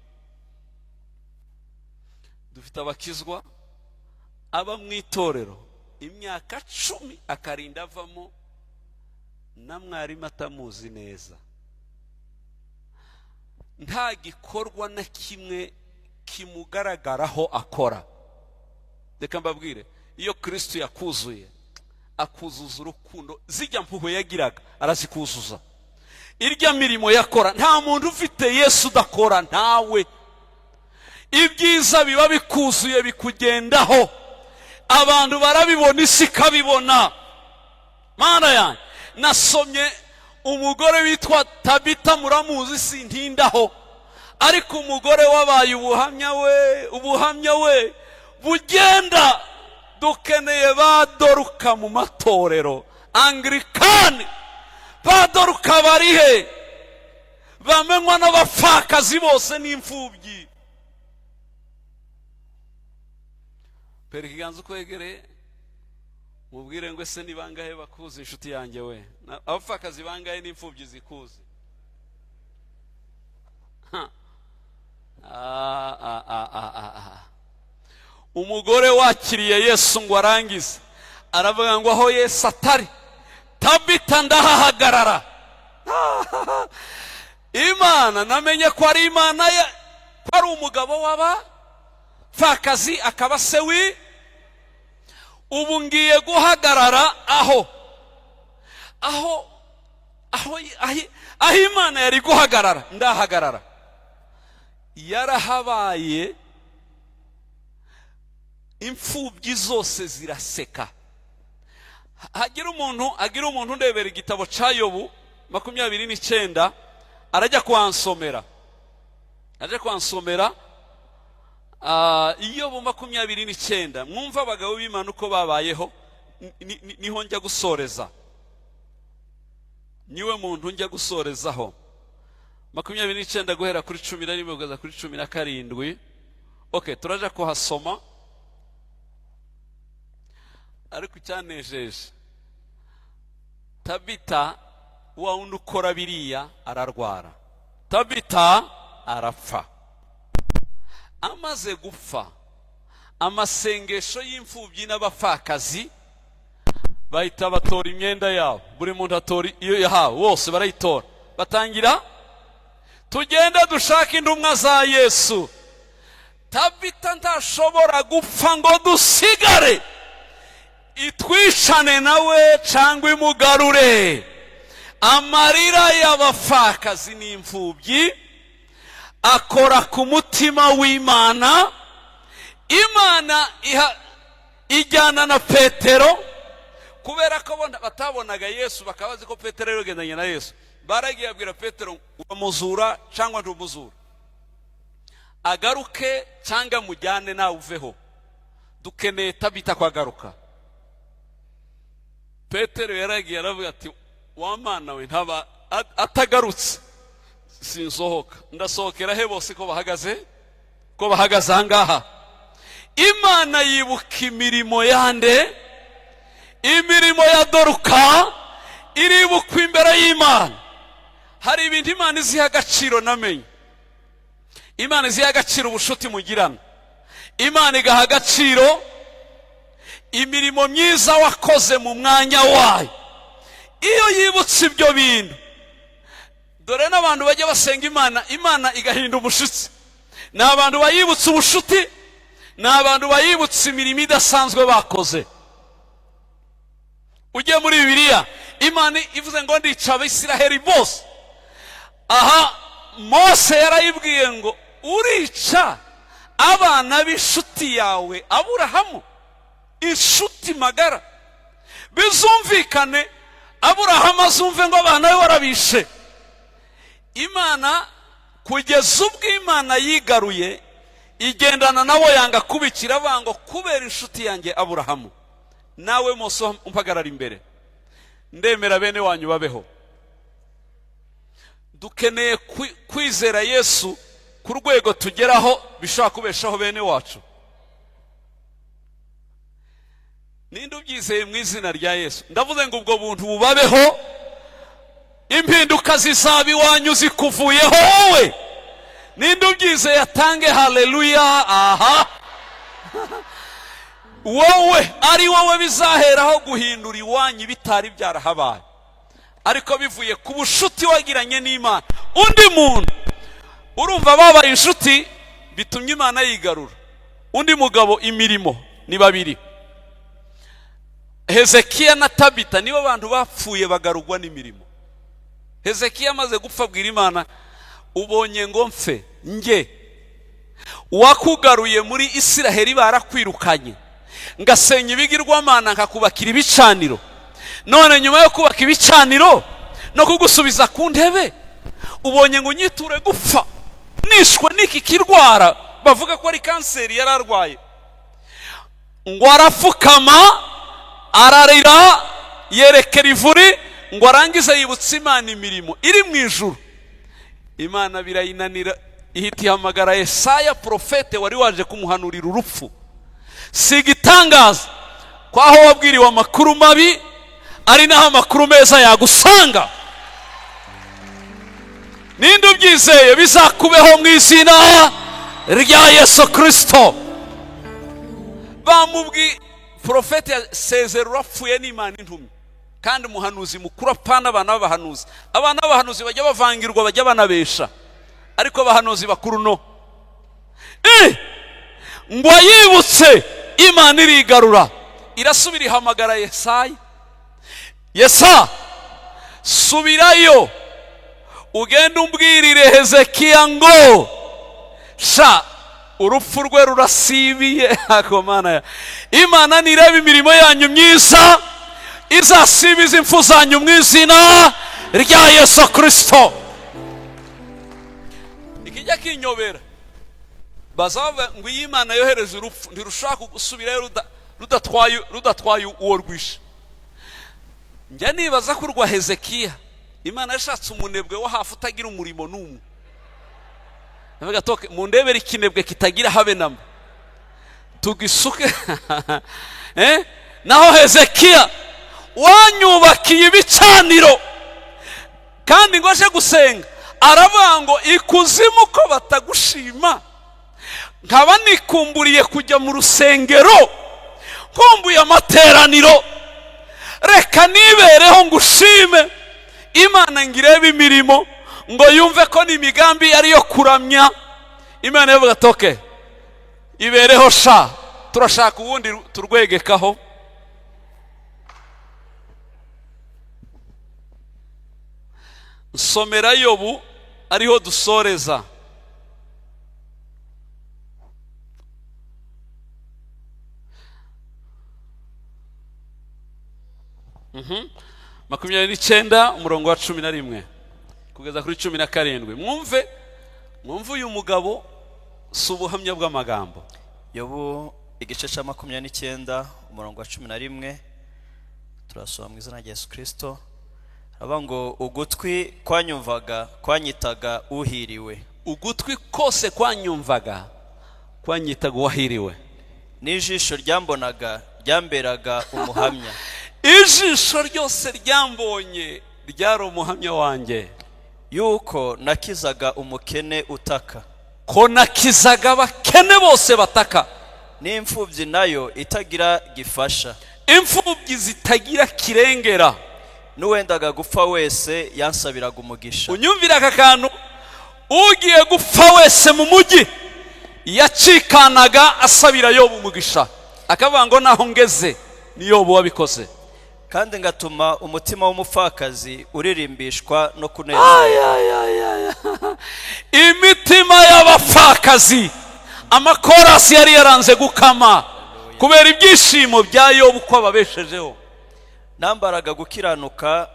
Dufite abakizwa aba mu itorero imyaka 10, akarinda avamo na mwarimu atamuzi neza, nta gikorwa na kimwe kimugaragaraho akora. Reka mbabwire, iyo Kirisito yakuzuye, akuzuza urukundo, zijya mpuhwe yagiraga arazikuzuza, irya mirimo yakora. Nta muntu ufite Yesu udakora, ntawe. Ibyiza biba bikuzuye, bikugendaho, abantu barabibona, isi ikabibona. Mana yanjye, nasomye umugore witwa Tabita, muramuzi, sintindaho, ariko umugore wabaye ubuhamya we, ubuhamya we bugenda. Dukeneye ba Doruka mu matorero Anglikani. Ba Doruka barihe, bamenywa n'abapfakazi bose n'imfubyi? Pera ikiganza ukwegereye, mubwire ngo: "Ese ni bangahe bakuzi, inshuti yanjye we? Abapfakazi bangahe n'imfubyi zikuzi?" Ha. Ah, ah, ah, ah, ah, ah. Umugore wakiriye Yesu ngo arangize, aravuga ngo: "Aho Yesu atari, Tabita ndahahagarara." Imana namenye ko ari Imana ye, ko ari umugabo w'abapfakazi, akaba se wi ubu ngiye guhagarara aho Imana yari guhagarara, ndahagarara. Yarahabaye, imfubyi zose ziraseka. Hagira umuntu ndebera igitabo cya Yobu 29, arajya kuhansomera, arajya kuhansomera. Yobu 29, mwumva abagabo b'Imana uko babayeho. Niho njya gusoreza, niwe muntu njya gusorezaho. 29 guhera kuri 11 kugeza kuri 17. Okay, turaja kuhasoma. Ariko icyanejeje, Tabita wa wundi ukora biriya ararwara, Tabita arapfa. Amaze gupfa, amasengesho y'imfubyi n'abapfakazi, bahita batora imyenda yabo, buri muntu atora iyo yahawe, bose barayitora, batangira: "Tugende dushake intumwa za Yesu. Tabita ntashobora gupfa ngo dusigare, itwicane nawe cyangwa imugarure." Amarira y'abapfakazi n'imfubyi akora ku mutima w'Imana. Imana iha ijyana na Petero, kubera ko batabonaga Yesu, bakaba bazi ko Petero yagendanye na Yesu. Baragiye babwira Petero: "Uramuzura cyangwa ntumuzura? Agaruke cyangwa mujyane nawe uveho? Dukeneye Tabita kwagaruka." Petero yaragiye aravuga ati: "Wa Mana we, ntaba atagarutse sinsohoka. Ndasohokera he bose ko bahagaze aha ngaha?" Imana yibuka imirimo yande? Imirimo ya Doruka iribukwa imbere y'Imana. Hari ibintu Imana iziha agaciro namenye. Imana iziha agaciro ubushuti mugirana, Imana igaha agaciro imirimo myiza wakoze mu mwanya wayo. Iyo yibutse ibyo bintu, dore n'abantu bajya basenga Imana, Imana igahinda umushitsi. Ni abantu bayibutse ubushuti, ni abantu bayibutse imirimo idasanzwe bakoze. Ujye muri Bibiliya, Imana ivuze ngo: "Ndica Abisiraheli bose." Aha Mose yarayibwiye ngo: "Urica abana b'inshuti yawe Aburahamu?" Inshuti magara, bizumvikane, Aburahamu azumve ngo abana be warabishe. Imana, kugeza ubwo Imana yigaruye, igendana nabo, yanga kubikira ngo kubera inshuti yanjye Aburahamu, nawe Mose umpagarara imbere, ndemera bene wanyu babeho. Dukeneye kwizera Yesu ku rwego tugeraho bishobora kubeshaho bene wacu. Ninde ubyizeye mu izina rya Yesu? Ndavuze ngo ubwo buntu bubabeho, impinduka zizaba iwanyu zikuvuyeho wowe. Ninde ubyizeye atange haleluya? Aha wowe, ari wowe bizaheraho guhindura iwanyu bitari byarahabaye, ariko bivuye ku bushuti wagiranye n'Imana. Undi muntu urumva babaye inshuti bitumye Imana yigarura. Undi mugabo, imirimo ni babiri, Hezekiya na Tabita, nibo bantu bapfuye bagarugwa n'imirimo. Hezekiya amaze gupfa abwira Imana, ubonye ngo mfe nge wakugaruye muri Isiraheli barakwirukanye, ngasenya ibigirwamana, nkakubakira ibicaniro, none nyuma yo kubaka ibicaniro no kugusubiza ku ntebe, ubonye ngo unyiture gupfa nishwe n'iki kirwara bavuga ko ari kanseri yari arwaye. Ngo arapfukama, ararira, yerekera ivuri, ngo arangize yibutse Imana imirimo iri mu ijuru. Imana birayinanira, ihita ihamagara Yesaya porofete wari waje kumuhanurira urupfu. Si igitangaza ko aho wabwiriwe amakuru mabi ari naho amakuru meza yagusanga. Ninde ubyizeye? Bizakubeho mu izina rya Yesu Kirisito. Bamubwi porofete yasezera urapfuye n'Imana intumye, kandi umuhanuzi mukuru apana abana b'abahanuzi. Abana b'abahanuzi bajya bavangirwa, bajya banabesha, ariko abahanuzi bakuru no ngo ayibutse Imana irigarura, irasubira ihamagara Yesaya. Yesa, subirayo ugende umbwirire Hezekiya ngo sha urupfu rwe rurasibiye. Mana, Imana nireba imirimo yanyu myiza izasibiza impfu zanyu mu izina rya Yesu Kirisito. Ikijya kinyobera, bazavuga ngo iyi Imana yohereje urupfu ntirushaka gusubirayo rudatwaye uwo rwishe. Njya nibaza ko urwa Hezekiya Imana yashatse umunebwe wo hafi utagira umurimo n'umwe. Ndavuga toke mundebere ikinebwe kitagira habe namba tugisuke. Naho Hezekiya wanyubakiye ibicaniro kandi ngo aje gusenga, aravuga ngo ikuzimu ko batagushima, nkaba nikumburiye kujya mu rusengero, nkumbuye amateraniro, reka nibereho ngushime. Imana ngo irebe imirimo, ngo yumve ko n'imigambi ari yo kuramya. Imana yavuga toke ibereho sha, turashaka ubundi turwegekaho. Nsomera Yobu ariho dusoreza. 29 umurongo wa 11 kugeza kuri 17. Mwumve, mwumve uyu mugabo, si ubuhamya bw'amagambo. Yobu igice cya 29 umurongo wa 11, turasoma mu izina rya Yesu Kristo. Aravuga ngo ugutwi kwanyumvaga kwanyitaga uhiriwe. Ugutwi kose kwanyumvaga kwanyitaga uwahiriwe. N'ijisho ryambonaga ryamberaga umuhamya. Ijisho ryose ryambonye ryari umuhamya wanjye. Yuko nakizaga umukene utaka. Ko nakizaga abakene bose bataka. N'imfubyi nayo itagira gifasha. Imfubyi zitagira kirengera. N'uwendaga gupfa wese yansabiraga umugisha. Unyumvira aka kantu, ugiye gupfa wese mu mujyi yacikanaga asabira Yobu umugisha, akavuga ngo naho ngeze ni Yobu wabikoze. Kandi ngatuma umutima w'umupfakazi uririmbishwa no kunezerwa. Imitima y'abapfakazi, amakorasi yari yaranze gukama Kubera ibyishimo bya Yobu uko ababeshejeho. Nambaraga gukiranuka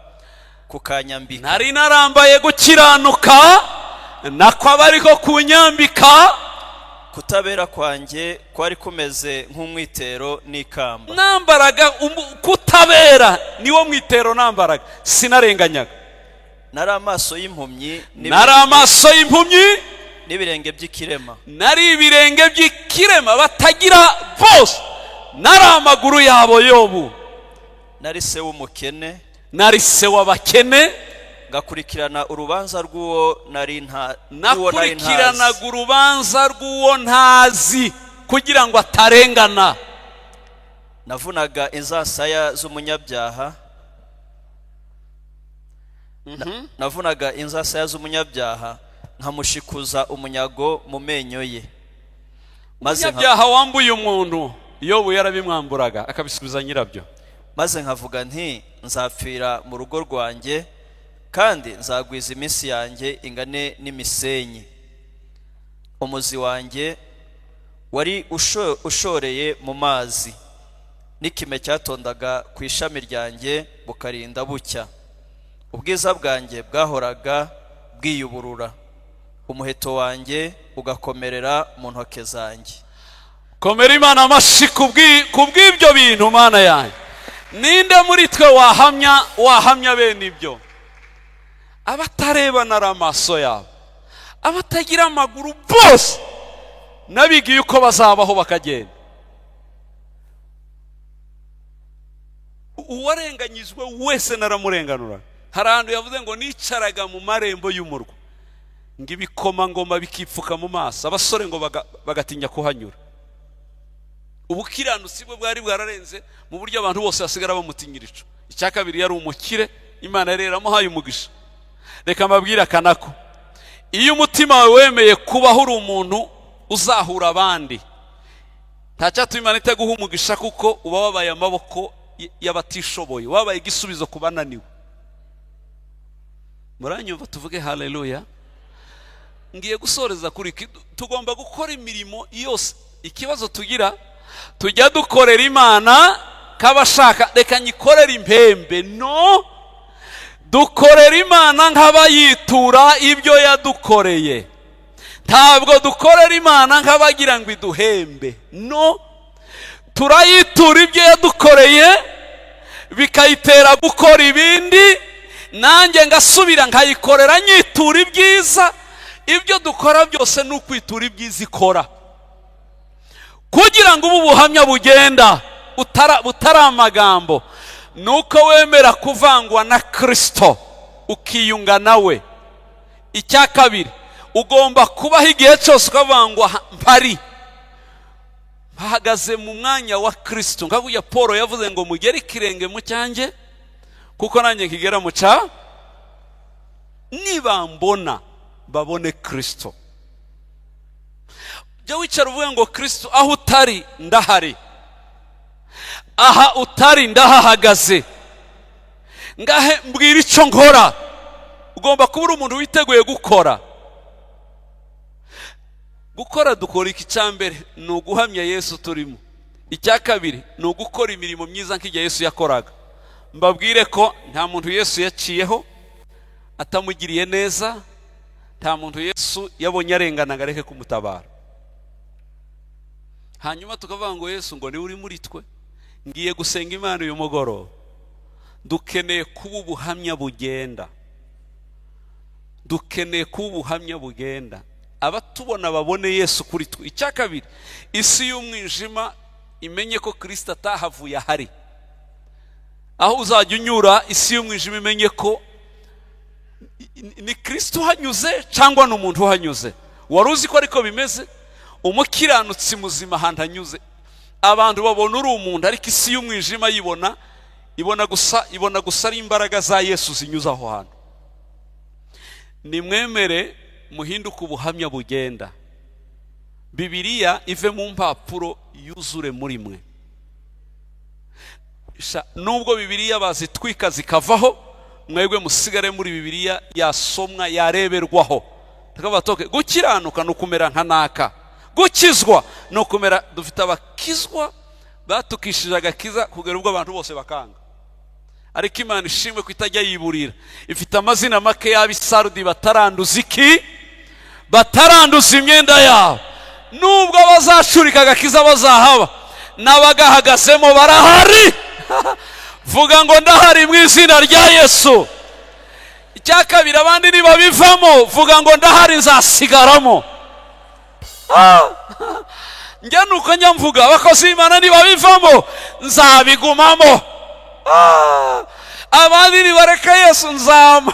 kukanyambika. Nari narambaye gukiranuka, nako aba ariko kunyambika. Kutabera kwanjye kwari kumeze nk'umwitero n'ikamba. Nambaraga kutabera, niwo mwitero nambaraga, sinarenganyaga. Nari amaso y'impumyi Nari amaso y'impumyi n'ibirenge by'ikirema. Nari ibirenge by'ikirema, batagira bose, nari amaguru yabo, Yobu. Nari se w'umukene. Nari se w'abakene. Ngakurikirana urubanza rw'uwo nari nta rw'uwo nari Nakurikiranaga ntazi. urubanza rw'uwo ntazi kugira ngo atarengana. Navunaga inzasaya z'umunyabyaha. Navunaga inzasaya z'umunyabyaha, nkamushikuza umunyago mu menyo ye, maze Umunyabyaha wambuye umuntu, Yobu yarabimwamburaga akabisubiza nyirabyo. Maze nkavuga nti: "Nzapfira mu rugo rwanjye, kandi nzagwiza iminsi yanjye ingane n'imisenyi." Umuzi wanjye wari ushoreye mu mazi, n'ikime cyatondaga ku ishami ryanjye bukarinda bucya. Ubwiza bwanjye bwahoraga bwiyuburura, umuheto wanjye ugakomerera mu ntoke zanjye. Komera Imana amashyi kubw'ibyo bintu. Mana yanjye, ninde muri twe wahamya bene ibyo? Abatarebana ari amaso yabo, abatagira amaguru bose nabigiye uko bazabaho bakagenda. Uwarenganyijwe wese naramurenganura. Hari ahantu yavuze ngo: "Nicaraga mu marembo y'umurwa, ngo ibikomangoma bikipfuka mu maso, abasore ngo bagatinya kuhanyura." Ubukiranutsi bwe bwari bwararenze mu buryo abantu bose basigara bamutinyira. Ico icya kabiri, yari umukire, Imana yari yaramuhaye umugisha. Reka mbabwire akanako: iyo umutima wawe wemeye kubaho uri umuntu uzahura abandi, nta cyatuma Imana itaguha umugisha, kuko uba wabaye amaboko y'abatishoboye, wabaye igisubizo ku bananiwe. Muranyumva? Tuvuge haleluya. Ngiye gusoreza kuri iki. Tugomba gukora imirimo yose. Ikibazo tugira, tujya dukorera Imana k'abashaka reka nyikorere impembe. No dukorera Imana nk'abayitura ibyo yadukoreye. Ntabwo dukorera Imana nk'abagira ngo iduhembe. No turayitura ibyo yadukoreye, bikayitera gukora ibindi, nanjye ngasubira nkayikorera nyitura ibyiza. Ibyo dukora byose ni ukwitura ibyiza ikora, kugira ngo ubu buhamya bugenda butari amagambo. Ni uko wemera kuvangwa na Kirisito, ukiyunga nawe. Icya kabiri, ugomba kubaho igihe cyose ukavangwa mpari, mpahagaze mu mwanya wa Kirisito, nka burya Paul yavuze ngo: "Mugere ikirenge mu cyanjye kuko nanjye nkigera mu cya." Nibambona babone Kirisito. Jya wicara uvuge ngo: "Kirisito, aho utari ndahari, aha utari ndahahagaze, ngahe mbwira icyo nkora." Ugomba kuba uri umuntu witeguye gukora. Gukora dukora iki? Icya mbere ni uguhamya Yesu turimo. Icya kabiri ni ugukora imirimo myiza nk'igihe Yesu yakoraga. Mbabwire ko nta muntu Yesu yaciyeho atamugiriye neza, nta muntu Yesu yabonye arengana ngo areke kumutabara. Hanyuma tukavuga ngo Yesu ngo niwe uri muri twe. Ngiye gusenga Imana uyu mugoroba. Dukeneye kuba ubuhamya bugenda, dukeneye kuba ubuhamya bugenda, abatubona babone Yesu kuri twe. Icya kabiri, isi y'umwijima imenye ko Kirisito atahavuye, ahari. Aho uzajya unyura, isi y'umwijima imenye ko ni Kirisito uhanyuze cyangwa ni umuntu uhanyuze. Wari uzi ko ariko bimeze? Umukiranutsi muzima, ahantu anyuze abantu babona uri umuntu, ariko isi y'umwijima yibona ibona gusa ari imbaraga za Yesu zinyuze aho hantu. Nimwemere muhinduke ubuhamya bugenda, Bibiliya ive mu mpapuro yuzure muri mwe. Nubwo Bibiliya bazitwika zikavaho, mwebwe musigare muri Bibiliya, yasomwa, yareberwaho. Tukavuga toke gukiranuka ni ukumera nka naka, gukizwa ni ukumera. Dufite abakizwa Batukishije agakiza kugera ubwo abantu bose bakanga. Ariko Imana ishimwe ko itajya yiburira, ifite amazina make y'ab'Isarudi bataranduza iki? Bataranduza imyenda yabo. Nubwo bazacurika agakiza bazahaba, n'abagahagazemo barahari. Vuga ngo ndahari mu izina rya Yesu. Icya kabiri, abandi nibabivamo, vuga ngo ndahari nzasigaramo. Njya nuko njya mvuga, abakozi b'Imana nibabivamo nzabigumamo. Abandi nibareka Yesu nzama.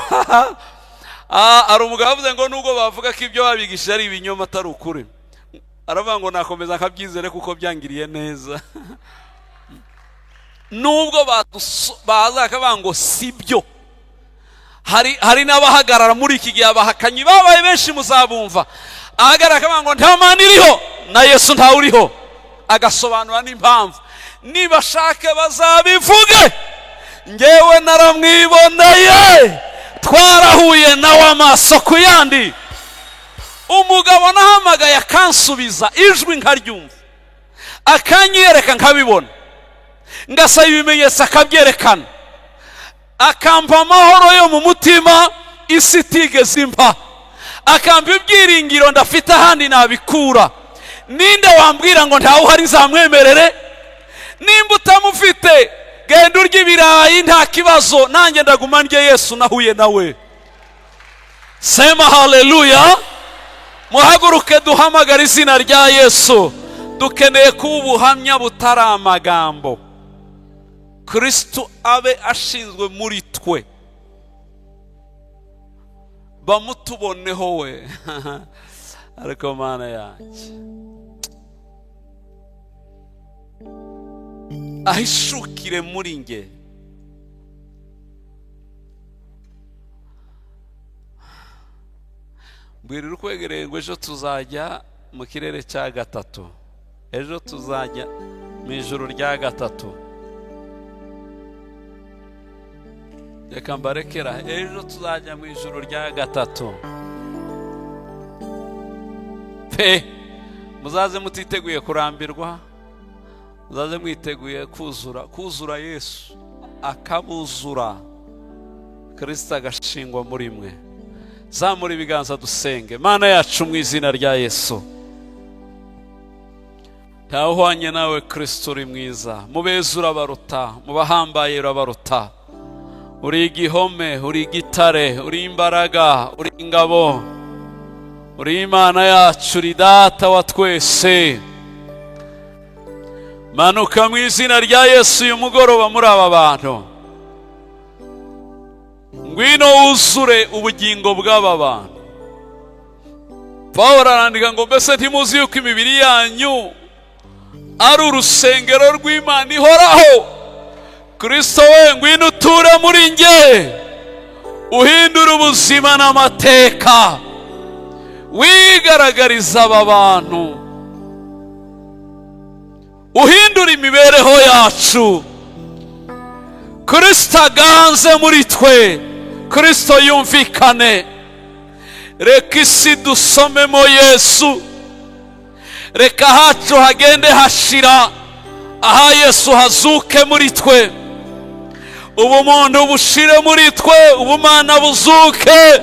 Hari umugabo avuze ngo nubwo bavuga ko ibyo babigishije ari ibinyoma atari ukuri, aravuga ngo nakomeza nkabyizere kuko byangiriye neza. Nubwo baza bakavuga ngo si byo, hari n'abahagarara muri iki gihe, abahakanyi babaye benshi muzabumva, ahagarara akavuga ngo nta Mana iriho na Yesu ntawe uriho, agasobanura n'impamvu. Nibashake bazabivuge, ngewe naramwiboneye, twarahuye nawe amaso ku yandi. Umugabo nahamagaye akansubiza ijwi nkaryumva, akanyereka nkabibona, ngasaba ibimenyetso akabyerekana, akampa amahoro yo mu mutima isi itigeze impa, akampa ibyiringiro ndafite ahandi nabikura. Ninde wambwira ngo ntawe uhari nzamwemerere? Nimba utamufite genda urya ibirayi nta kibazo, nanjye ndaguma ndye Yesu nahuye nawe. Sema haleluya. Muhaguruke duhamagare izina rya Yesu. Dukeneye kuba ubuhamya butari amagambo. Kristo abe ashinzwe muri twe, bamutuboneho we. Ariko Mana yanjye, ahishukire muri nge. Mbwirira ukwegereye ngo ejo tuzajya mu kirere cya gatatu, ejo tuzajya mu ijuru rya gatatu. Reka mbarekera, ejo tuzajya mu ijuru rya gatatu pe. Muzaze mutiteguye kurambirwa, muzaze mwiteguye kuzura, kuzura Yesu akabuzura, Kristo agashingwa muri mwe. Zamura ibiganza dusenge. Mana yacu mu izina rya Yesu, ntawuhwanye nawe Kristo, uri mwiza. Mu beza urabaruta, mu bahambaye urabaruta. Uri igihome, uri igitare, uri imbaraga, uri ingabo, uri Imana yacu, uri Data wa twese. Manuka mu izina rya Yesu uyu mugoroba muri aba bantu, ngwino wuzure ubugingo bw'aba bantu. Pawulo arandika ngo mbese ntimuzi yuko imibiri yanyu ari urusengero rw'Imana ihoraho? Kristo we ngwino uture muri nge, uhindure ubuzima n'amateka, wigaragariza aba bantu, uhindure imibereho yacu. Kristo aganze muri twe, Kristo yumvikane. Reka isi dusomemo Yesu, reka hacu hagende hashira, aha Yesu hazuke muri twe, ubumuntu bushire muri twe, ubumana buzuke,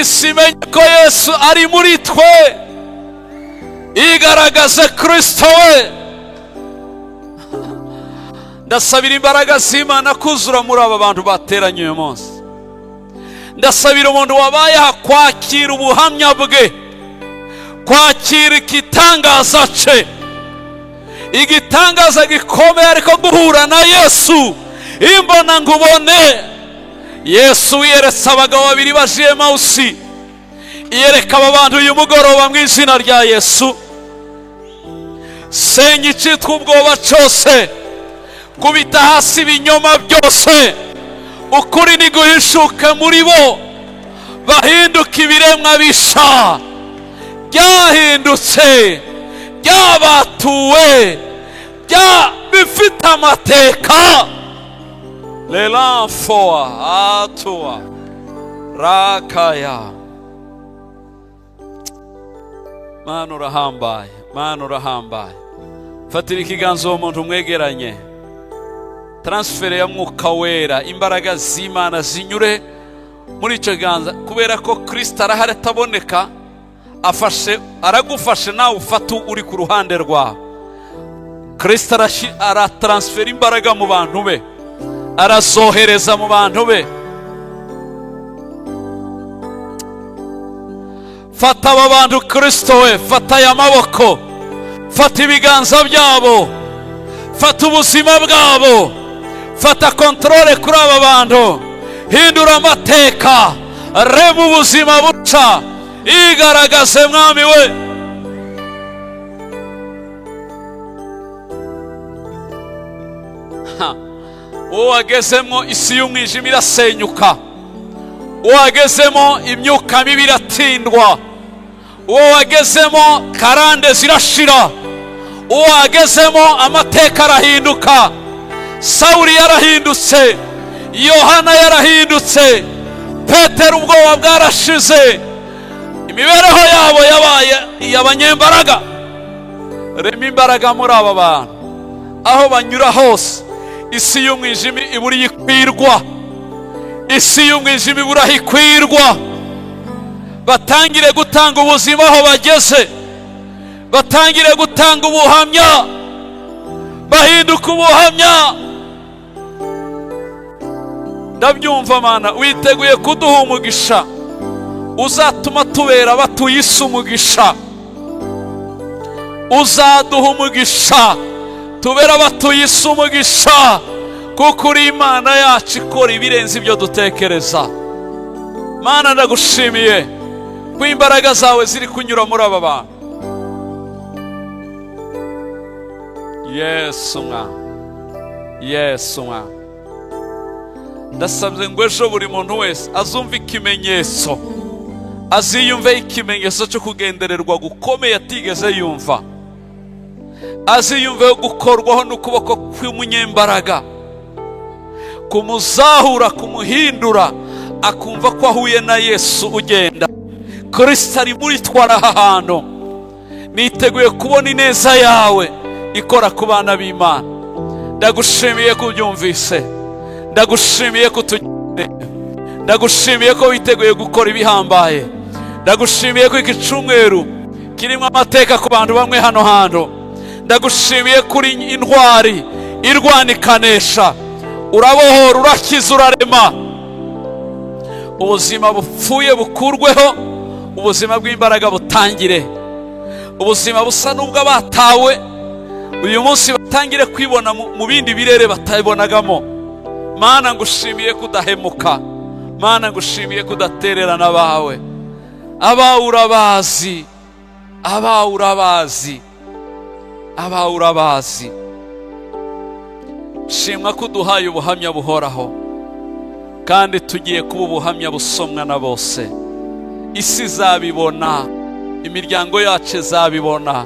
isi imenye ko Yesu ari muri twe, igaragaze Kristo we. Ndasabira imbaraga z'Imana kuzura muri aba bantu bateranye uyu munsi. Ndasabira umuntu wabaye aha kwakira ubuhamya bwe, kwakira igitangaza cye, igitangaza gikomeye, ariko guhura na Yesu imbona ngo ubone. Yesu wiyeretse abagabo babiri baje Emawusi, iyereka aba bantu uyu mugoroba mu izina rya Yesu. Senya icitwa ubwoba cyose, kubita hasi ibinyoma byose, ukuri ni guhishuke muri bo, bahinduka ibiremwa bisha, byahindutse, byabatuwe, bifite amateka. Lelamfoa atua rakaya. Mana urahambaye, Mana urahambaye. Fatira ikiganza uwo muntu mwegeranye. Transfer ya Mwuka Wera, imbaraga z'Imana zinyure muri icyo kiganza, kubera ko Kirisito arahari ataboneka. Afashe, aragufashe, nawe ufata uri ku ruhande rwawe. Kirisito arataransifera imbaraga mu bantu be, arazohereza mu bantu be. Fata aba bantu Kirisito we, fata aya maboko, fata ibiganza byabo, fata ubuzima bwabo, fata contrôle kuri aba bantu, hindura amateka, rema ubuzima buca, igaragaze Mwami we. Uwo wagezemo isi y'umwijima irasenyuka, uwo wagezemo imyuka mibi iratindwa, uwo wagezemo karande zirashira, uwo wagezemo amateka arahinduka. Sawuli yarahindutse, Yohana yarahindutse, Petero ubwoba bwarashize, imibereho yabo yabaye iy'abanyembaraga. Rema imbaraga muri aba bantu, aho banyura hose isi y'umwijima ibura ikwirwa, isi y'umwijima ibura aho ikwirwa. Batangire gutanga ubuzima aho bageze, batangire gutanga ubuhamya, bahinduka ubuhamya. Ndabyumva Mana, witeguye kuduha umugisha uzatuma tubera abatuye isi umugisha. Uzaduha umugisha tubera abatuye isi umugisha, kuko uri Imana yacu ikora ibirenze ibyo dutekereza. Mana, ndagushimiye ko imbaraga zawe ziri kunyura muri aba bantu. Yesu mwana, Yesu mwana, ndasabye ngo ejo buri muntu wese azumve ikimenyetso, aziyumve ikimenyetso cyo kugendererwa gukomeye atigeze yumva, aziyumve gukorwaho n'ukuboko kw'umunyembaraga, kumuzahura, kumuhindura, akumva ko ahuye na Yesu ugenda. Kristo ari muri twara aha hantu. Niteguye kubona ineza yawe ikora ku bana b'Imana. Ndagushimiye ko ubyumvise, ndagushimiye ko utugendereye, ndagushimiye ko witeguye gukora ibihambaye, ndagushimiye ko iki cyumweru kirimo amateka ku bantu bamwe hano hantu. Ndagushimiye kuri intwari irwana ikanesha, urabohora, urakiza, urarema. Ubuzima bupfuye bukurweho, ubuzima bw'imbaraga butangire, ubuzima busa n'ubwo abatawe uyu munsi batangire kwibona mu bindi birere batabonagamo. Mana, ngushimiye kudahemuka, Mana, ngushimiye kudatererana abawe. Abawe urabazi, abawe urabazi, abawe urabazi. Shimwa ko uduhaye ubuhamya buhoraho, kandi tugiye kuba ubuhamya busomwa na bose. Isi izabibona, imiryango yacu izabibona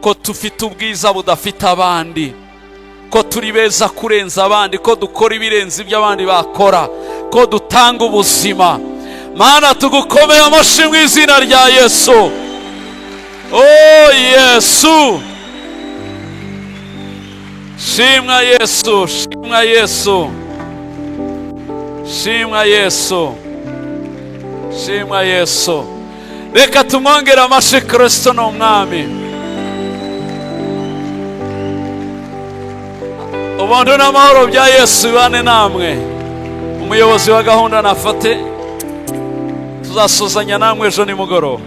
ko tufite ubwiza budafite abandi, ko turi beza kurenza abandi, ko dukora ibirenze ibyo abandi bakora, ko dutanga ubuzima. Mana, tugukomeye amashyi mu izina rya Yesu. Oh Yesu, shimwa Yesu, shimwa Yesu, shimwa Yesu, shimwa Yesu. Reka tumwongere amashyi. Kristo ni umwami. Ubuntu n'amahoro bya Yesu bibane namwe. Umuyobozi wa gahunda nafate, tuzasuzanya namwe ejo nimugoroba.